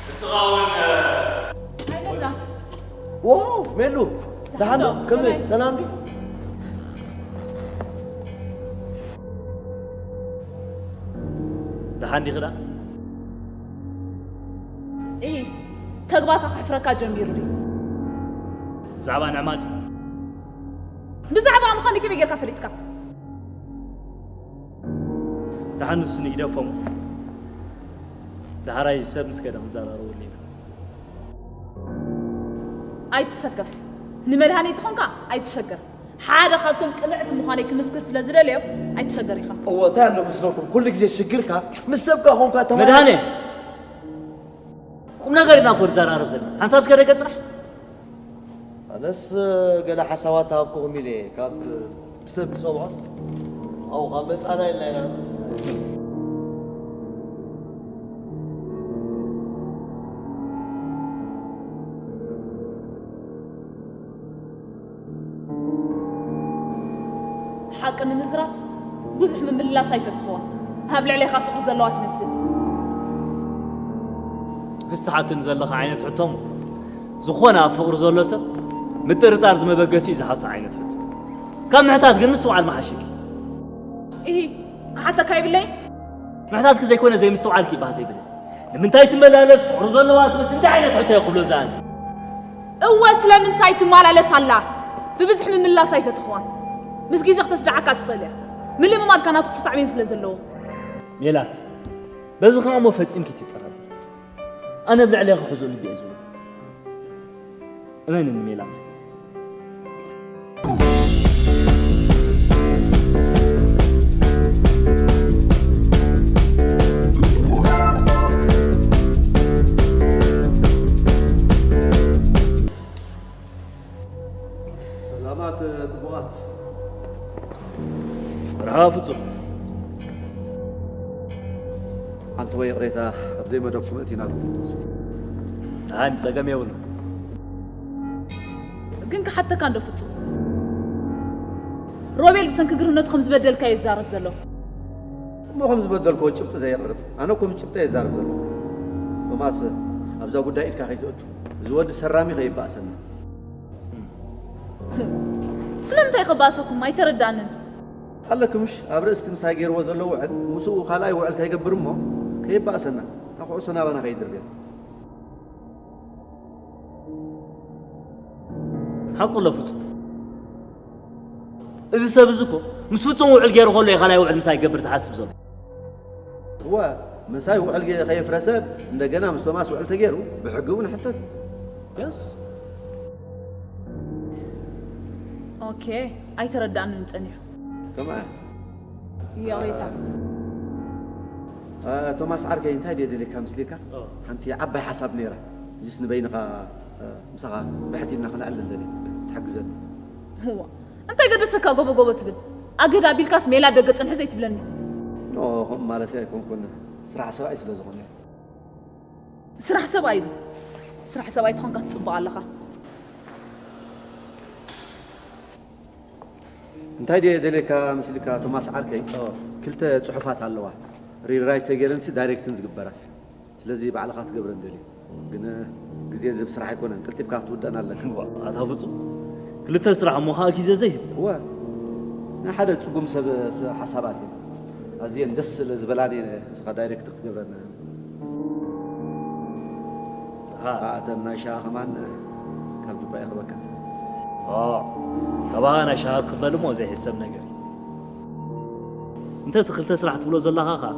ንስኻ እውን ዋው ሜሉ ደሓን ዶ ከመይ ሰላም ድዩ ደሓን ዲኺ ደኣ እሂ ተግባርካ ከሕፍረካ ጀሚሩ ድዩ ብዛዕባ ንዕማ ድዩ ብዛዕባ ምዃኑ ከመይ ጌርካ ፈሊጥካ ደሓን ንሱ ንግደፎም ደሓራይ ሰብ ምስ ከደ ክንዘራረበሉ ኢና ኣይትሰከፍ ንመድሃኒት ኾንካ ኣይትሸገር ሓደ ካብቶም ቅንዕቲ ምዃነይ ክምስክር ስለ ዝደልዮም ኣይትሸገር ኢኻ። እዎ፣ እንታይ ኣሎ መስለኩም? ኩሉ ግዜ ሽግርካ ምስ ሰብካ ኾንካ ተማሂርካ መድሃኔ! ቁም ነገር ኢና እኮ ንዘራረብ ዘለና። ሓንሳብ እስከ ደገ ጽናሕ። ኣነስ ገለ ሓሳባት ተሃብኩኹም ኢለ እየ። ካብ ብሰብ ዝሰምዖስ ኣብኡ ካብ መጻና ኢልና ኢና። ሓቂ ንምዝራብ ብዙሕ ምምልላስ ኣይፈትኽዎን። ኣብ ልዕሌኻ ፍቕሪ ዘለዋ ትመስል። እዚ ትሓትኒ ዘለኻ ዓይነት ሕቶ እሞ፣ ዝኾነ ኣብ ፍቕሪ ዘሎ ሰብ ምጥርጣር እዚ መበገሲኡ ዝሓቶ ዓይነት ሕቶ። ካብ ምሕታት ግን ምስትውዓል ምሓሸኪ። ኢሂ፣ ክሓተካ ይብለይን። ምሕታትኪ ዘይኮነ ዘይምስትውዓልኪ እዩ ባህ ዘይብለኒ። ንምንታይ ትመላለስ ፍቕሪ ዘለዋ ትመስል እንታይ ዓይነት ሕቶ እየ ክብሎ ዝኣሊ? እወ ስለምንታይ ትመላለስ ኣላ? ብብዝሒ ምምላስ ኣይፈተኽዋን። ምስ ግዜ ክተስድዓካ ትኽእል እያ። ምልምማድካ ናቱ ክፉእ ሳዕቤን ስለ ዘለዎ። ሜላት በዚ ኸኣ እሞ ፈጺምኪ ትጠራጠሪ። ኣነ ኣብ ልዕሌኺ ሕዙእ ልቢ እየ ዝብሎ። እመንኒ ሜላት። ሰላማት ጽቡቓት። መርሓባ ፍጹም። ሓንቲ ወይ ይቕሬታ ኣብ ዘይመደብኩም እቲናኩም። ደሓን ጸገም የብሉን። ግን ክሓተካ እንዶ ፍጹም፣ ሮቤል ብሰንኪ ግርህነቱ ከም ዝበደልካ ይዛረብ ዘሎ። እሞ ከም ዝበደልክዎ ጭብጢ ዘየቕርብ ኣነ እኮ ምስ ጭብጢ እየ ዝዛረብ ዘለኹ። ቶማስ ኣብዛ ጉዳይ ኢድካ ከይትእቱ። እዚ ወዲ ሰራሚ ከይባእሰና። ስለምንታይ ክባእሰኩም ኣይተረዳንን። ኣለኪ ምሽ ኣብ ርእስቲ ምሳይ ገይርዎ ዘሎ ውዕል ምስኡ ካልኣይ ውዕል ከይገብር እሞ ከይባእሰና እታ ኩዕሶ ናባና ከይድርብያ። ሓቁ ኣሎ ፍጹም። እዚ ሰብ እዚ እኮ ምስ ፍጹም ውዕል ገይሩ ከሎ እዩ ካልኣይ ውዕል ምሳይ ክገብር ዝሓስብ ዘሎ። እወ ምሳይ ውዕል ከየፍረሰ እንደገና ምስ ቶማስ ውዕል ተገይሩ ብሕጊ እውን ሕተት። የስ። ኦኬ ኣይተረዳእንን ጸኒሑ። ከምኣ ይቕሬታ። ቶማስ ዓርከይ እንታይ ድየ ደልየካ ምስሊካ ሓንቲ ዓባይ ሓሳብ ነይራ እዚስ ንበይንኻ ምሳኻ ብሕት ኢልና ክነዕልል ደልየ ክትሕግዘኒ። እንታይ ገደሰካ ጎቦ ጎቦ ትብል ኣግህድ ኣቢልካስ ሜላ ደገ ጽንሒ ዘይትብለኒ። ኖ ከምኡ ማለተይ ኣይኮንኩን ስራሕ ሰብኣይ ስለ ዝኾነ። ስራሕ ሰብኣይ እዩ። ስራሕ ሰብኣይ ተኾንካ ትጽብቕ ኣለኻ። እንታይ ድየ ደልየካ መስልካ ቶማስ ዓርከይ? ክልተ ጽሑፋት ኣለዋ ሪራይት ተገይረንሲ ዳይሬክትን ዝግበራ። ስለዚ ባዕልኻ ትገብረን ደልየ። ግን ግዜ ዝህብ ስራሕ ኣይኮነን፣ ቀልጢፍካ ክትውደኣን ኣለካ። ዋእ ኣታ ፍጹም፣ ክልተ ስራሕ እሞ ኸኣ ግዜ ዘይህብ። እወ፣ ናይ ሓደ ጽጉም ሰብ ሓሳባት እየን። ኣዝየን ደስ ስለ ዝበላኒ እየን ንስኻ ዳይሬክት ክትገብረን። ኣተን ናይ ሻሂ ከማን ካብ ጁባ ይኽበካ። ካባኻ ናይ ሻሂ ክቕበል እሞ ዘይሕሰብ ነገር እዩ። እንተ እቲ ክልተ ስራሕ ትብሎ ዘለኻ ኸኣ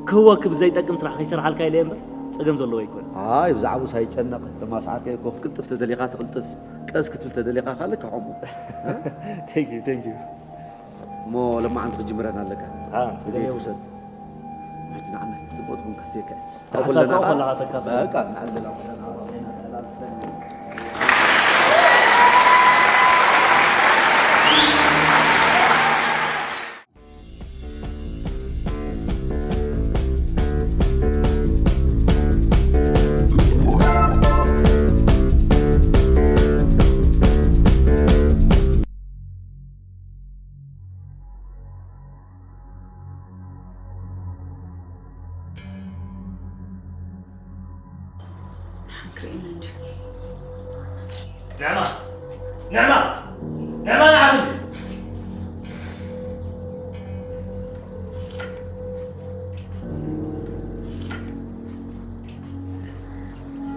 ክህወ ክብል ዘይጠቅም ስራሕ ከይሰርሓልካ ኢለ እየ እምበር ጸገም ዘለዎ ኣይኮነን። ኣይ ብዛዕባኡ ኣይጨነቕ። ተማስዓርከይ እኮ ክትቅልጥፍ ተደሊኻ ትቕልጥፍ፣ ቀስ ክትብል ተደሊኻ ከኣ ልክዕ ከምኡ። Thank you, thank you። እሞ ለማዓንቲ ክትጅምረና ኣለካ። ግዜ ኣይትውሰድ። ሕጂ ንዓና ጽቡቕ ትኹን ከስትየካ እየ። ተሓሳብካ ከለኻ ተካፍል። በቃ ንዓና ንዕማ ንዕማ ንዕማ ንዓኺ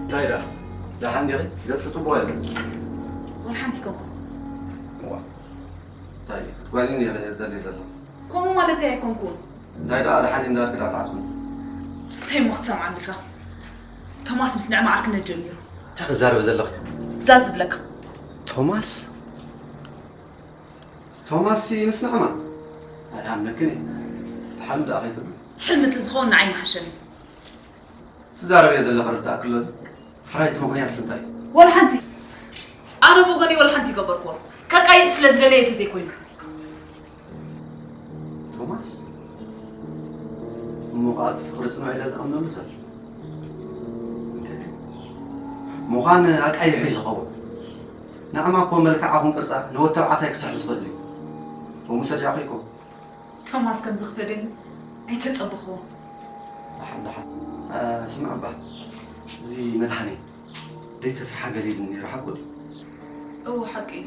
እንታይ ደኣ ደሓን ዲኺ? ገጽኪ ጽቡቕ ኣይኮነን። ወላ ሓንቲ ኣይኮንኩን። እዋ እንታይ ክትጓንይኒ ኢኺ ደልየ ዘለኹ? ከምኡ ማለተይ ኣይኮንኩን። እንታይ ደኣ ደሓን እንዳበልኪ ደኣ ትዓጽውኒ? እንታይ እሞ ክትሰምዓኒ ኢልካ? ቶማስ ምስ ንዕማ ዓርክነት ጀሚሩ። እንታይ ክትዛረቢ ዘለኺ? ዛዝ ዝብለካ። ቶማስ? ቶማስ ምስ ንዕማ ኣይኣምነክን እየ። ትሓልም ደኣ ከይትብል። ሕልሚ እንተዝኸውን ንዓይ ምሓሸኒ። ትዛረብዮ ዘለኺ ርዳእ ክሎ ድዩ? ሕራይ እቲ ምኽንያት እንታይ? ወላ ሓንቲ። ኣነ ብወገነይ ወላ ሓንቲ ይገበርክዎ። ከቃይሕ ስለ ዝደለየ ተዘይኮይኑ። ቶማስ? እሞ ኸኣ እቲ ፍቕሪ ጽኑዕ ኢለ ዝኣምነሉ ሰብ? ምዃን ኣቃይሑ እዩ ዝኸውን። ንዕማ እኮ መልክዓ ኹን ቅርጻ ንወድ ተባዕታይ ክስሕብ ዝኽእል እዩ። እሞ ሰዲቓ እኮ። ቶማስ ከም ዝኽፈደኒ ኣይተጸበኽዎን። ደሓን፣ ደሓን። እ፣ ስምዕ እባ፣ እዚ መድሃኔ ደይተስርሓ ገሊሉ ነይሩ፣ ሓቁ ድዩ? እወ፣ ሓቂ እዩ።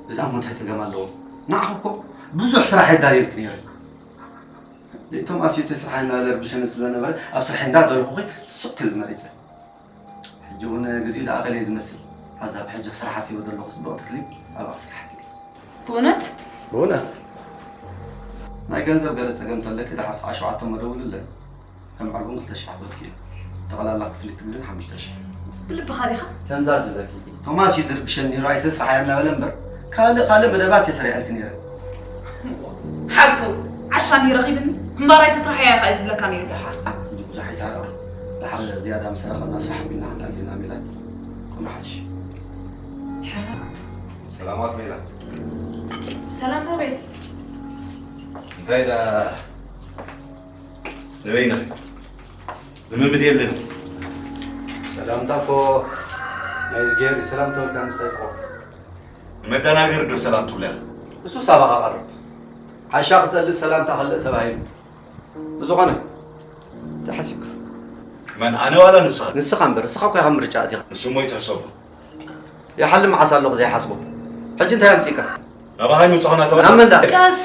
እዚ ደኣ እሞ እንታይ ጸገም ኣለዎ? ንዓኺ እኮ ብዙሕ ስራሕ የዳልየልኪ ነይረ። ደይ ቶማስ እዩ እቲ ስራሕ እናበለ ርብሸኒ ስለ ነበረ፣ ኣብ ስርሐይ እንዳደለኹኺ ስቕ ክብል መሪጸ። ሕጂ እውን ግዜኡ ዝኣኸለ እዩ ዝመስል። ኣዛ ብሕጂ ክሰርሓ ኣስበ ዘለኹ ጽብቕቲ ክሊፕ ኣብኣ ክስርሓ ክእል። ብእውነት? ብእውነት። ናይ ገንዘብ ገለ ጸገም እንተለኪ፣ ድሓር ሰዓት ሸውዓተ እሞ ደውልለይ። ከም ዕርቡን ክልተ ሽሕ ክህበኪ እየ። ጠቕላላ ክፍሊት ግን ሓሙሽተ ሽሕ። ብልብኻ ዲኻ? ከምዛ ዝብለኪ፣ ቶማስ እዩ ድርብሸኒ ነይሩ፣ ኣይትስርሓያ እናበለ እምበር፣ ካልእ ካልእ መደባት እየ ሰሪዐልኪ ነይረ። ሓቁ፣ ዓሻ እንድዩ ረኺብኒ፣ እምበኣር ኣይተስርሓያ ኢኻ እየ ዝብለካ ነይሩ። ደሓር፣ እንዲ ብዙሕ ኣይተሃረቐ። ደሓር ዝያዳ ምስ ተራኸብና ኣስፍሕ ኣቢልና ክንኣልየና ሜላት። ኩሉ ሓድሽ። ሰላማት ሜላት። ሰላም ሮቤል። እንታይ ደኣ ንበይንኺ? ልምምድ የለን። ሰላምታ እኮ ናይ እዝግሄር እዩ። ሰላም ተበልካ ምስ ኣይትቆም። ንመደናገሪ ዶ ሰላም ትብሎ ኢኻ? እሱስ ኣባኻ ቀርብ። ዓሻ ክጸልእ ሰላምታ ክልእ ተባሂሉ። ብዝኾነ፣ እንታይ ሓሲብካ? መን፣ ኣነ ዋላ ንስኻ? ንስኻ እምበር፣ ንስኻ እኮ ኢኻ ምርጫ ኣቲኻ። ንሱ እሞ ይትሕሰቦ። ይሓልም መዓስ ኣለኹ ዘይሓስቦ? ሕጂ እንታይ ኣምጺእካ? ናባኻ ይመጽኹ ናተባ ናብ መን ደኣ? ቀስ፣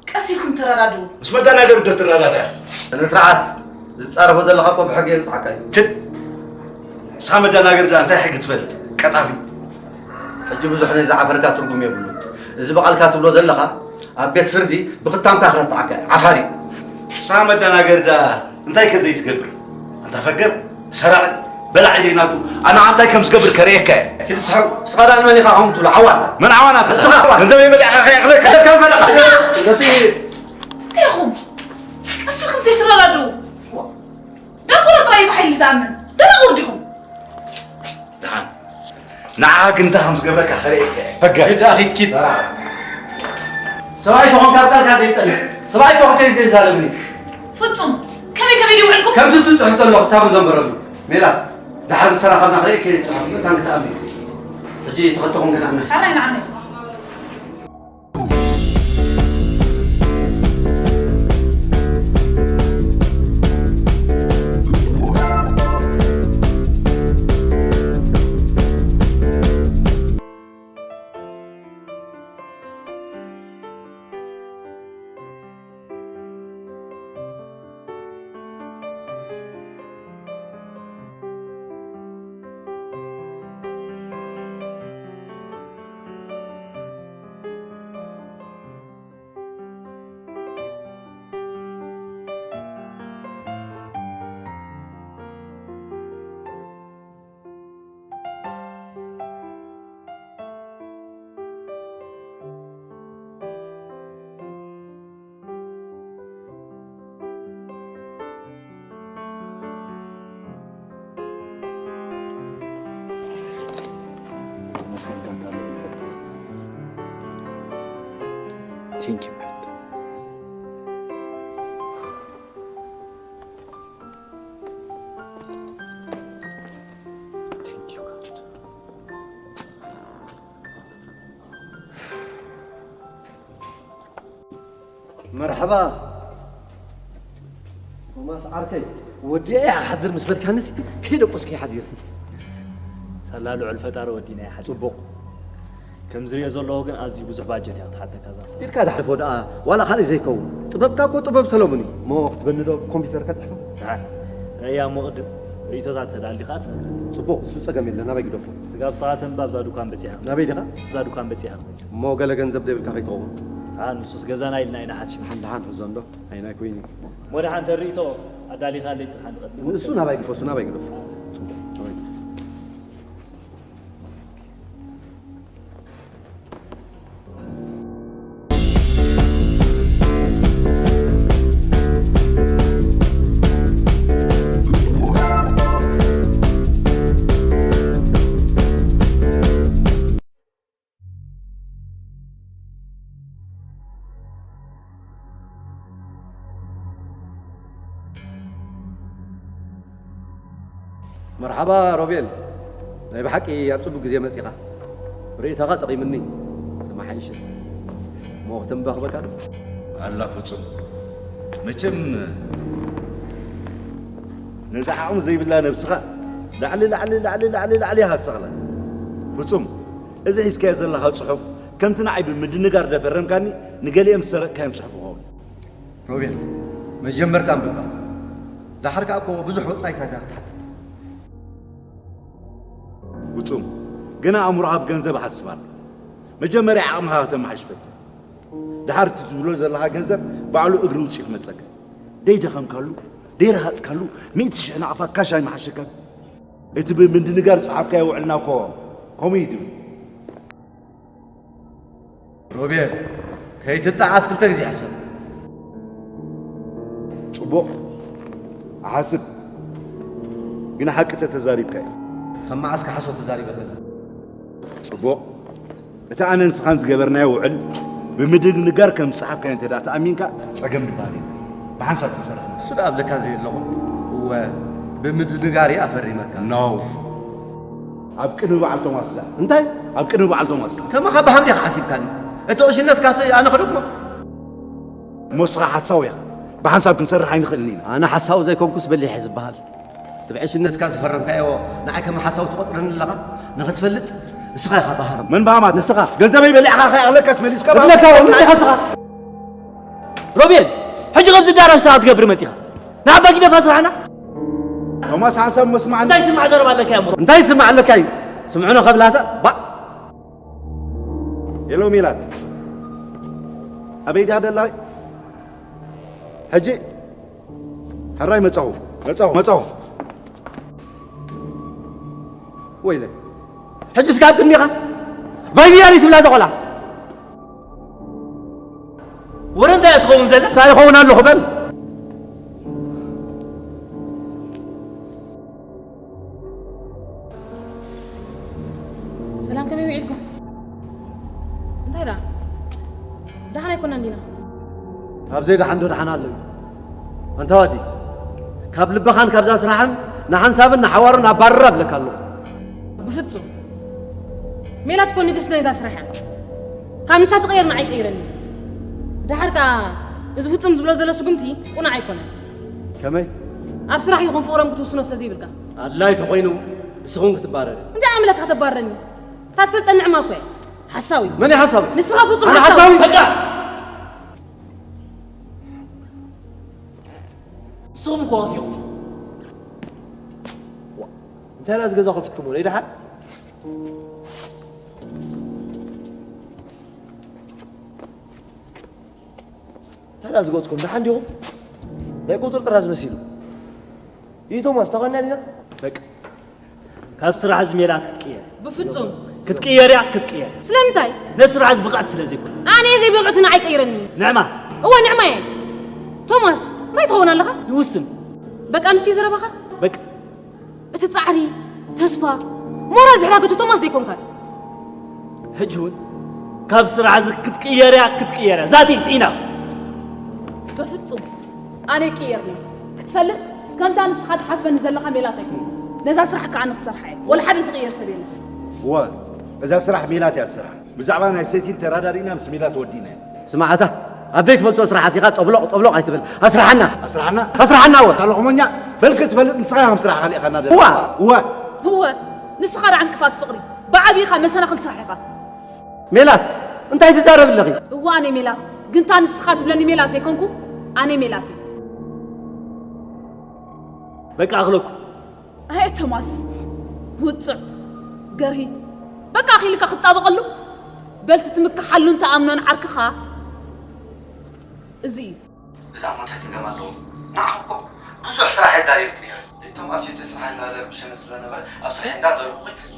ቀስ ኢልኩም ተረዳድኡ። ምስ መደናገሪ ዶ ትረዳዳ ኢኻ? ስነ ስርዓት፣ ዝጻረፎ ዘለኻ እኮ ብሕጊ የንጽሓካ እዩ። ትድ፣ ንስኻ መደናገሪ ደኣ እንታይ ሕጊ ትፈልጥ? ቀጣፊ። ሕጂ ብዙሕ ናይ ዝዓፈርካ ትርጉም የብሉን። እዚ ብቓልካ ትብሎ ዘለኻ ኣብ ቤት ፍርዲ ብኽታምካ ክረትዓካ እየ። ዓፋሪ። ንስኻ መደናገሪ ደኣ እንታይ ከ ዘይትገብር? ኣንታ ፈገር፣ ሰራቒ፣ በላዒ ደይናቱ፣ ኣነ እንታይ ከም ዝገብር ከርእየካ እየ። ኪድ ስሕው፣ ንስኻ ደኣ ንመን ኢኻ ከምኡ ትብሎ? ዓዋን። መን ዓዋን ኣታ? ንስኻ። ገንዘበይ በሊዕካ ከይኣኽለካ። ገንዘብ ከም ፈለኻ። እንደዚ እንታይ ኢኹም? ቀስ ኢልኩም ዘይትረዳድኡ? ደንቆሮ ጥራይ ብሓይሊ ዝኣምን። ደናቑር ዲኹም? ደሓን። ንዓኻ ግን እንታይ ከም ዝገብረካ ከርእየካ እየ። ፈገር። ኪድ ደኣ ኪድ ኪድ። ሰብኣይ ተኾንካ ኣብ ቃልካ ዘይጸንዕ። ሰብኣይ እኮ ክትርኢ ዘይዛረብን እዩ። ፍጹም፣ ከመይ ከመይ ድዩ ውዕልኩም? ከምዚ ትጽሕፍ ዘሎ ክታቡ ዘንበረሉ። ሜላት፣ ደሓር ምስ ተራኸብና ክርእየካ እየ ጽሑፍ፣ መታን ክትኣምኒ። ሕጂ ተኸተኹም ክንዕና። ሕራይ ንዓመይ። Thank you, God. Thank you, God. መርሓባ ቶማስ ዓርከይ። ወዲኤ እየ ክሓድር ምስ በልካንስ ከይደቆስኩ እየ ሓዲረ። ሳላ ልዑል ፈጣሪ ወዲና ይሓድር። ጽቡቕ። ከም ዝሪኦ ዘለኹ ግን ኣዝዩ ብዙሕ ባጀት እያ ክትሓተካ እዛ ስራሕ። ኢድካ ዳሕልፎ ደኣ ዋላ ካልእ ዘይከውን። ጥበብካ እኮ ጥበብ ሰሎሞን እዩ። እሞ ክትበኒ ዶ ብኮምፒውተር ከጽሕፋ? ደሓን። ረእያ እሞ ቅድም ርእይቶታት ተዳልዩ ከኣ ትነግረኒ። ጽቡቕ፣ እሱ ጸገም የለን። ናበይ ግደፎ? ስጋብ ሰዓት እምባ ኣብዛ ዱኳን በጺሓ ክትመጽእ። ናበይ ዲኻ? ኣብዛ ዱኳን በጺሓ ክትመጽእ። እሞ ገለ ገንዘብ ደይብልካ ከይትኸውን? ደሓን፣ ንሱስ ገዛና ኢልና ኢና ሓሲብና። ደሓን፣ ደሓን፣ ሕዞ እንዶ። ኣይናይ ኮይኒ። እሞ ደሓን ተርእይቶ ኣዳሊኻለይ ጽንሓ ንቐድም። ንሱ ናባይ ግደፎ፣ እሱ ናባይ ግደፎ። ጽቡቕ፣ ናባይ ግደፎ። መርሓባ ሮቤል፣ ናይ ብሓቂ ኣብ ጽቡቕ ግዜ መጺኻ። ርእይቶኻ ጠቒምኒ፣ ተመሓይሸ። እሞ ክተንባኽበካ ዶ? ኣላ ፍጹም፣ መቸም ነዚ ዓቕሚ ዘይብላ ነብስኻ ላዕሊ፣ ላዕሊ፣ ላዕሊ፣ ላዕሊ፣ ላዕሊ ኢኻ ትሰቕላ። ፍጹም፣ እዚ ሒዝካዮ ዘለኻ ጽሑፍ፣ ከምቲ ንዓይ ብምድንጋር ደፈረምካኒ፣ ንገሊኦም ዝሰረቕካዮም ጽሑፍ ይኸውን። ሮቤል፣ መጀመርታ ኣንብባ። ደሓር ከኣ እኮ ብዙሕ ወጻኢታት እያ ክትሓትት። ፍጹም፣ ግና ኣእምሮኻ ብገንዘብ ይሓስብ ኣሎ። መጀመርያ ዓቕምኻ ከተመሓይሽ ፈትን። ደሓር እቲ ትብሎ ዘለኻ ገንዘብ ባዕሉ እግሪ ውጽኢ ክመጸካ። ደይደኸምካሉ፣ ደይረሃጽካሉ፣ ሚእቲ ሽሕ ናቕፋ ካሽ ኣይመሓሸካን። እቲ ብምድንጋር ዝጸሓፍካዮ ውዕልና እኮ ከምኡ እዩ ድብል። ሮቤል፣ ከይትጠዓስ ክልተ ግዜ ሕሰብ። ጽቡቕ፣ እሓስብ። ግን ሓቂ ተተዛሪብካ እዩ። ከም መዓስ ሓሶት ተዛሪበ ኣለና? ጽቡቕ። እቲ ኣነን ንስኻን ዝገበርናዮ ውዕል ብምድንጋር ከም ዝጸሓፍካዮ እንተ ደኣ ተኣሚንካ፣ ጸገም ድበሃል የለን። ብሓንሳብ ክንሰርሕ ንኽእል። እሱ ደኣ ኣብለካን ዘየለኹን። እወ፣ ብምድንጋር እየ ኣፈሪመካ። ኖ። ኣብ ቅድሚ በዓል ቶማስ እዛ። እንታይ? ኣብ ቅድሚ በዓል ቶማስ። ከማኻ ብሃም ዲኻ ሓሲብካኒ? እቲ ዕሽነትካስ ኣነ ክደግሞ? እሞ ንስኻ ሓሳዊ ኢኻ። ብሓንሳብ ክንሰርሕ ኣይንኽእልን ኢና። ኣነ ሓሳዊ ዘይኮንኩስ በሊሕ እየ ዝበሃል። እቲ ብዕሽነትካ ዝፈረምካዮ ንዓይ ከም ሓሳዊ ትቖጽረኒ ኣለኻ? ንኽትፈልጥ ንስኻ ኢኻ በሃም። መን በሃማት? ንስኻ። ገንዘበይ በሊዕኻ ከይኣኽለካስ መሊስካ በሃም። እብለካ እውን ንስኻ። ሮቤል፣ ሕጂ ከምዚ ዳራሽ ሰዓት ትገብር መጺኻ? ንዓባ ጊደፋ ስራሕና። ቶማስ ሓንሳብ መስማዕኒ። እንታይ ስማዕ ዘረባ ኣለካ እያ እሞ? እንታይ ስማዕ ኣለካ እዩ? ስምዕኖ ከብላታ። ባ-፣ ሄሎ ሜላት። ኣበይ ድያ ደላ? ሕጂ ሕራይ መጻኹ፣ መጻኹ፣ መጻኹ። ወይለ። ሕጂ እስካብ ቅድሚኻ። ባይ ብያለይ ትብላ እዛ ቆልዓ። ወረ እንታይ እያ ትኸውን ዘላ? እንታይ ይኸውን ኣለኹ በል። ሰላም፣ ከመይ ውዒልኩም? እንታይ ደኣ? ደሓን ኣይኮናን ዲና? ኣብ ዘይደሓን ዶ ደሓን ኣሎ እዩ? ኣንታ ወዲ፣ ካብ ልብኻን ካብዛ ስራሕን ንሓንሳብን ንሓዋሩን ኣባርር ኣብለካ ኣለኹ። ብፍጹም። ሜላት እኮ ንግስቲ ናይዛ ስራሕ እያ። ካብ ንሳ ትቐየር ንዓይ ቀይረኒ። ደሓር ከኣ እዚ ፍጹም ዝብሎ ዘሎ ስጉምቲ ቁኑዕ ኣይኮነን። ከመይ? ኣብ ስራሕ ይኹን ፍቕሮም ክትውስኖ ስለ ዘይብልካ። ኣድላይ ተኾይኑ ንስኹም ክትባረሪ። እንታይ ኣምለካ ተባረኒ? እታ ትፈልጠኒ ዕማ እኮ እያ። ሓሳዊ። መን እዩ ሓሳዊ? ንስኻ ፍጹም ኣነ ሓሳዊ። ሓሳዊ? በቃ! ንስኹም እኮ ኸፊኹም። እንታይ ደኣ እዚ ገዛ ከፊትኩሞ? ደይ ደሓን? እንታይ ደኣ ዝገጽኩም? ደሓን ዲኹም? ናይ ቁጽሪ ጥራዝ መሲሉ። ይህ ቶማስ፣ ተኾንና ዲና? በቃ። ካብ ስራሕ እዚ ሜላት ክትቅየር። ብፍጹም። ክትቅየር እያ፣ ክትቅየር። ስለምንታይ? ነዚ ስራሕ እዚ ብቕዕቲ ስለ ዘይኮነ። ኣነ እየ ዘይብቕዕቲ፣ ንዓይ ቀይረኒ። ንዕማ። እወ፣ ንዕማ እየ። ቶማስ፣ እንታይ ትኸውን ኣለኻ? ይውስን። በቃ፣ ንሱ እዩ ዘረባኻ? በቃ። እቲ ጻዕሪ፣ ተስፋ፣ ሞራል ዝሕራገቱ ቶማስ ደይኮንካ። ሕጂ እውን ካብ ስራሕ እዚ ክትቅየር እያ፣ ክትቅየር እያ። ዛት ኢትስ ኢናፍ። በፍጹም ኣነ ይቅየር ነይ ክትፈልጥ፣ ከምታ ንስኻ ትሓስበኒ ዘለኻ ሜላት ኣይኮነ። ነዛ ስራሕ ከኣ ንክሰርሓ እየ። ወላ ሓደ ዝቅየር ሰብ የለን። እወ፣ እዛ ስራሕ ሜላት እያ ትሰርሓ። ብዛዕባ ናይ ሴቲን ተራዳዲእና ምስ ሜላት ወዲእና ኢና። ስማዕ ኣታ፣ ኣብ ዘይትፈልጦ ስራሓት ኢኻ ጠብሎቕ ጠብሎቕ ኣይትበል። ኣስርሓና። ኣስርሓና? ኣስርሓና እወ። ካሎ ኹሞኛ፣ በልክ ትፈልጥ ንስኻ ኢኻ ስራሕ ካሊእኻና ደላ። እዋ። እዋ። እወ፣ ንስኻ ደኣ ዕንቅፋት ፍቕሪ፣ ብዓቢኻ መሰናኽል ስራሕ ኢኻ። ሜላት፣ እንታይ ትዛረቢ ኣለኺ? እዋ ኣነ ሜላት፣ ግንታ ንስኻ ትብለኒ ሜላት ዘይኮንኩ፣ ኣነ ሜላት እየ። በቃ ኣኽለኩ። ኣየ ቶማስ፣ ውጹዕ፣ ገርሂ፣ በቃ ኣኺልካ ክትጣበቐሉ? በልቲ ትምክሓሉን ትኣምኖን ዓርክኻ እዚ እዩ። ብዛዕባ እንታይ ጸገም ኣለዎ? ንዓኹም እኮ ብዙሕ ስራሕ የዳልየልኪ ነይረ። ቶማስ፣ እቲ ስራሕ እናበለ ረብሸኒ ስለነበረ፣ ኣብ ስራሕ እንዳደለኹ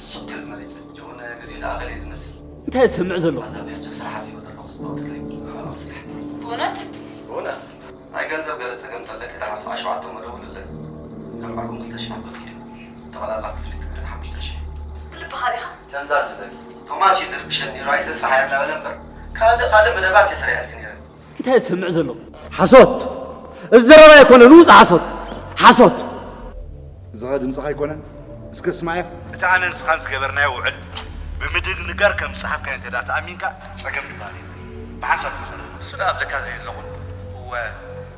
ስቕ ክብል መሪጸ። ጆን፣ ግዜኡ ደኣ ኣኸለ እዩ ዝመስል። እንታይ እሰምዕ ዘለኹ? ኣዛ ብሕጂ ስራሕ ሓሲበ ዘለኹ፣ ጽቡቕ ትክሪ። ስራሕ። ብእውነት? ብእውነት። ናይ ገንዘብ ገለ ጸገም እንተለኪ፣ ደሓር ሰዓት ሸውዓተ መደውልለይ። ከም ዓርኩም ክልተ ሽሕ ኣበልኪ። ጠቕላላ ክፍሊት ግን ሓሙሽተ ሽሕ። ብልብኻ ዲኻ? ከምዛ ዝበል። ቶማስ እዩ ዝርብሸኒ ነይሩ፣ ኣይተ ስራሕ እናበለ እምበር። ካልእ፣ ካልእ መደባት እየ ሰሪዐልኪ ነይረ። እንታይ እሰምዕ ዘለኹ? ሓሶት! እዚ ዘረባ ኣይኮነን፣ ውጹእ ሓሶት! ሓሶት! እዚ ኸ ድምፅኻ ኣይኮነን? እስከ ስማዕ፣ እቲ ኣነ ንስኻን ዝገበርናዮ ውዕል ብምድንጋር ከም ዝጸሓፍካዮ እንተ ደኣ ተኣሚንካ፣ ጸገም ድበሃል የለን። ብሓንሳብ ክንሰርሕ። እሱ ደኣ ኣብለካ ዘይብለኹን። እወ፣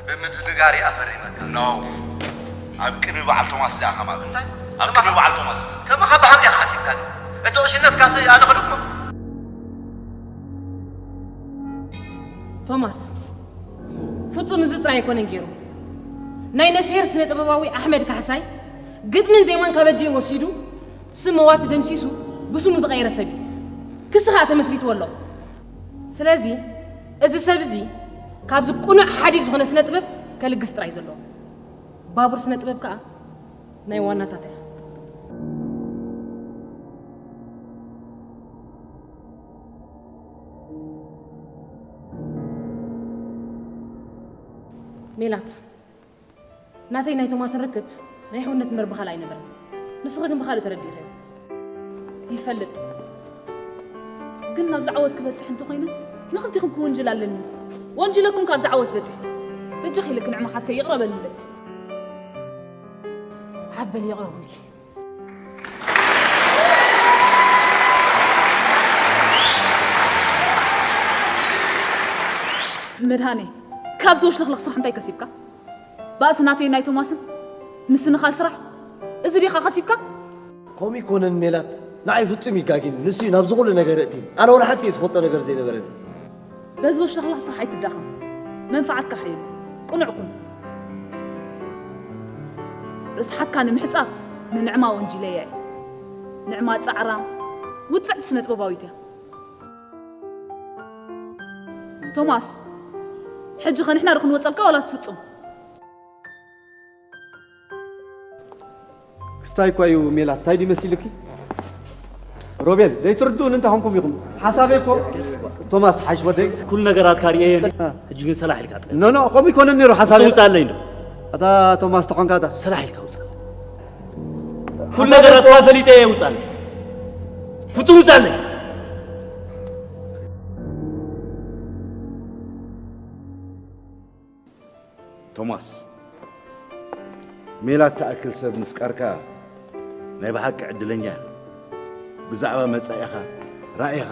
ብምድንጋር እየ ኣፈሪመካ። ኖ። ኣብ ቅድሚ በዓል ቶማስ ደኣ ከማበል። እንታይ? ኣብ ቅድሚ በዓል ቶማስ። ከማኻ ብሃም ዲኻ ሓሲብካኒ? እቲ ዕሽነትካሲ ኣነ ክልቅሞ? ቶማስ፣ ፍጹም እዚ ጥራይ ኣይኮነን ገይሩ። ናይ ነፍስሄር ስነ ጥበባዊ ኣሕመድ ካሕሳይ ግጥምን ዜማን ካብ ኣዲኡ ወሲዱ ስም መዋቲ ደምሲሱ ብስሙ ዝቐየረ ሰብ እዩ። ክሲ ኸኣ ተመስሪትዎ ኣሎ። ስለዚ እዚ ሰብ እዚ ካብዚ ቅኑዕ ሓዲድ ዝኾነ ስነ ጥበብ ከልግስ ጥራይ ዘለዎ። ባቡር ስነ ጥበብ ከኣ ናይ ዋናታታ እያ። ሜላት፣ ናተይ ናይ ቶማስን ርክብ ናይ ሕውነት እምበር ብኻልእ ኣይነበረን። ንስኺ ግን ብኻልእ ተረዲእኽዮ። ይፈልጥ። ግን ናብዚ ዓወት ክበጽሕ እንተኾይነ ንኽልቲኹም ክውንጅል ኣለኒ። ወንጅለኩም ካብዚ ዓወት በጺሐ። በጃኺ ኢለኪ ንዕማ ሓፍተይ ይቕረ በልለይ። ሓፍ በሊ ይቕረ በልኪ። መድሃኔ፣ ካብዚ ወሽለኽለኽ ስራሕ እንታይ ከሲብካ? ባእሲ ናተይን ናይ ቶማስን ምስንኻል ስራሕ፣ እዚ ዲኻ ከሲብካ? ከምኡ ይኮነን ሜላት፣ ንዓይ ፍጹም ይጋግን። ንሱ እዩ ናብዚ ኩሉ ነገር እእትይኒ። ኣነ ወላ ሓንቲ እየ ዝፈልጦ ነገር ዘይነበረኒ። በዚ ወሽለኽለኽ ስራሕ ኣይትዳኸም። መንፍዓትካ ሓይሉ። ቅኑዕ ኩን። ርስሓትካ ንምሕጻብ ንንዕማ ወንጂለያ እየ። ንዕማ ጻዕራም፣ ውጽዕቲ ስነ ጥበባዊት እያ። ቶማስ፣ ሕጂ ኸ ንሕና ዶ ክንወጸልካ ዋላስ ፍጹም? ክስታይ እኳ እዩ ሜላት፣ እንታይ ድዩ መሲልኪ? ሮቤል፣ ዘይትርድኡኒ እንታይ ኾንኩም ኢኹም? ሓሳበይ እኮ ቶማስ ሓሽ ወደይ። ኩሉ ነገራትካ ርእየየን። እ። ሕጂ ግን ሰላሕ ኢልካ ጥራይ። ኖ፣ ኖ፣ ከምኡ ይኮነን ነይሩ ሓሳበይ። ውጻለይ እንዶ። ኣታ ቶማስ ተኾንካ ኣታ። ሰላሕ ኢልካ ውጻለይ። ኩሉ ነገራትካ ፈሊጠ እየ ውጻለይ። ፍጹም ውጻለይ። ቶማስ፣ ሜላት ትኣክል ሰብ ምፍቃርካ ናይ ብሓቂ ዕድለኛ። ብዛዕባ መጻኢኻ፣ ራኢኻ፣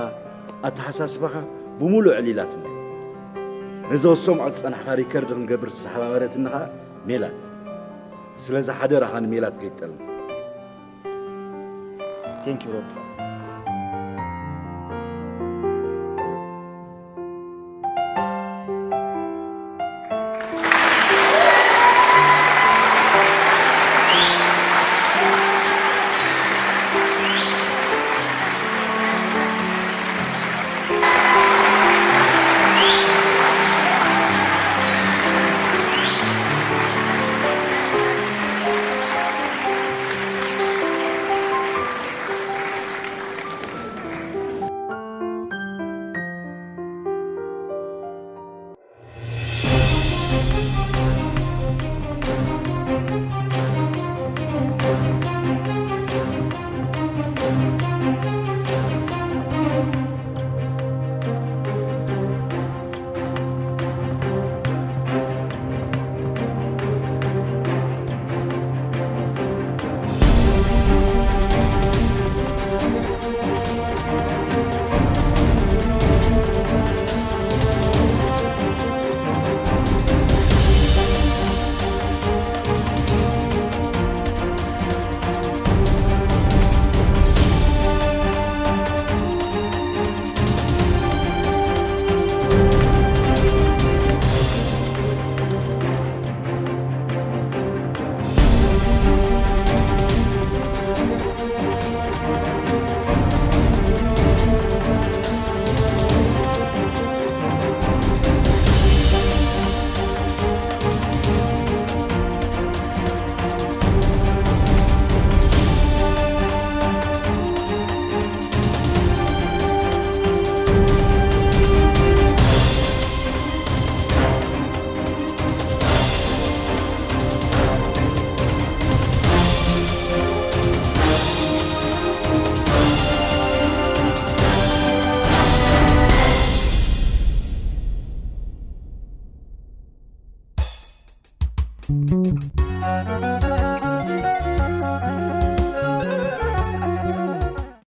ኣተሓሳስባኻ ብምሉእ ኣዕሊላትኒ። ነዚ ክትሰምዖ ዝጸናሕካ ሪከርድ ክንገብር ዝተሓባበረትኒ ኸኣ ሜላት። ስለዚ ሓደራኻ ንሜላት ከይትጠልማ። ቴንክ ዩ ሮቢ።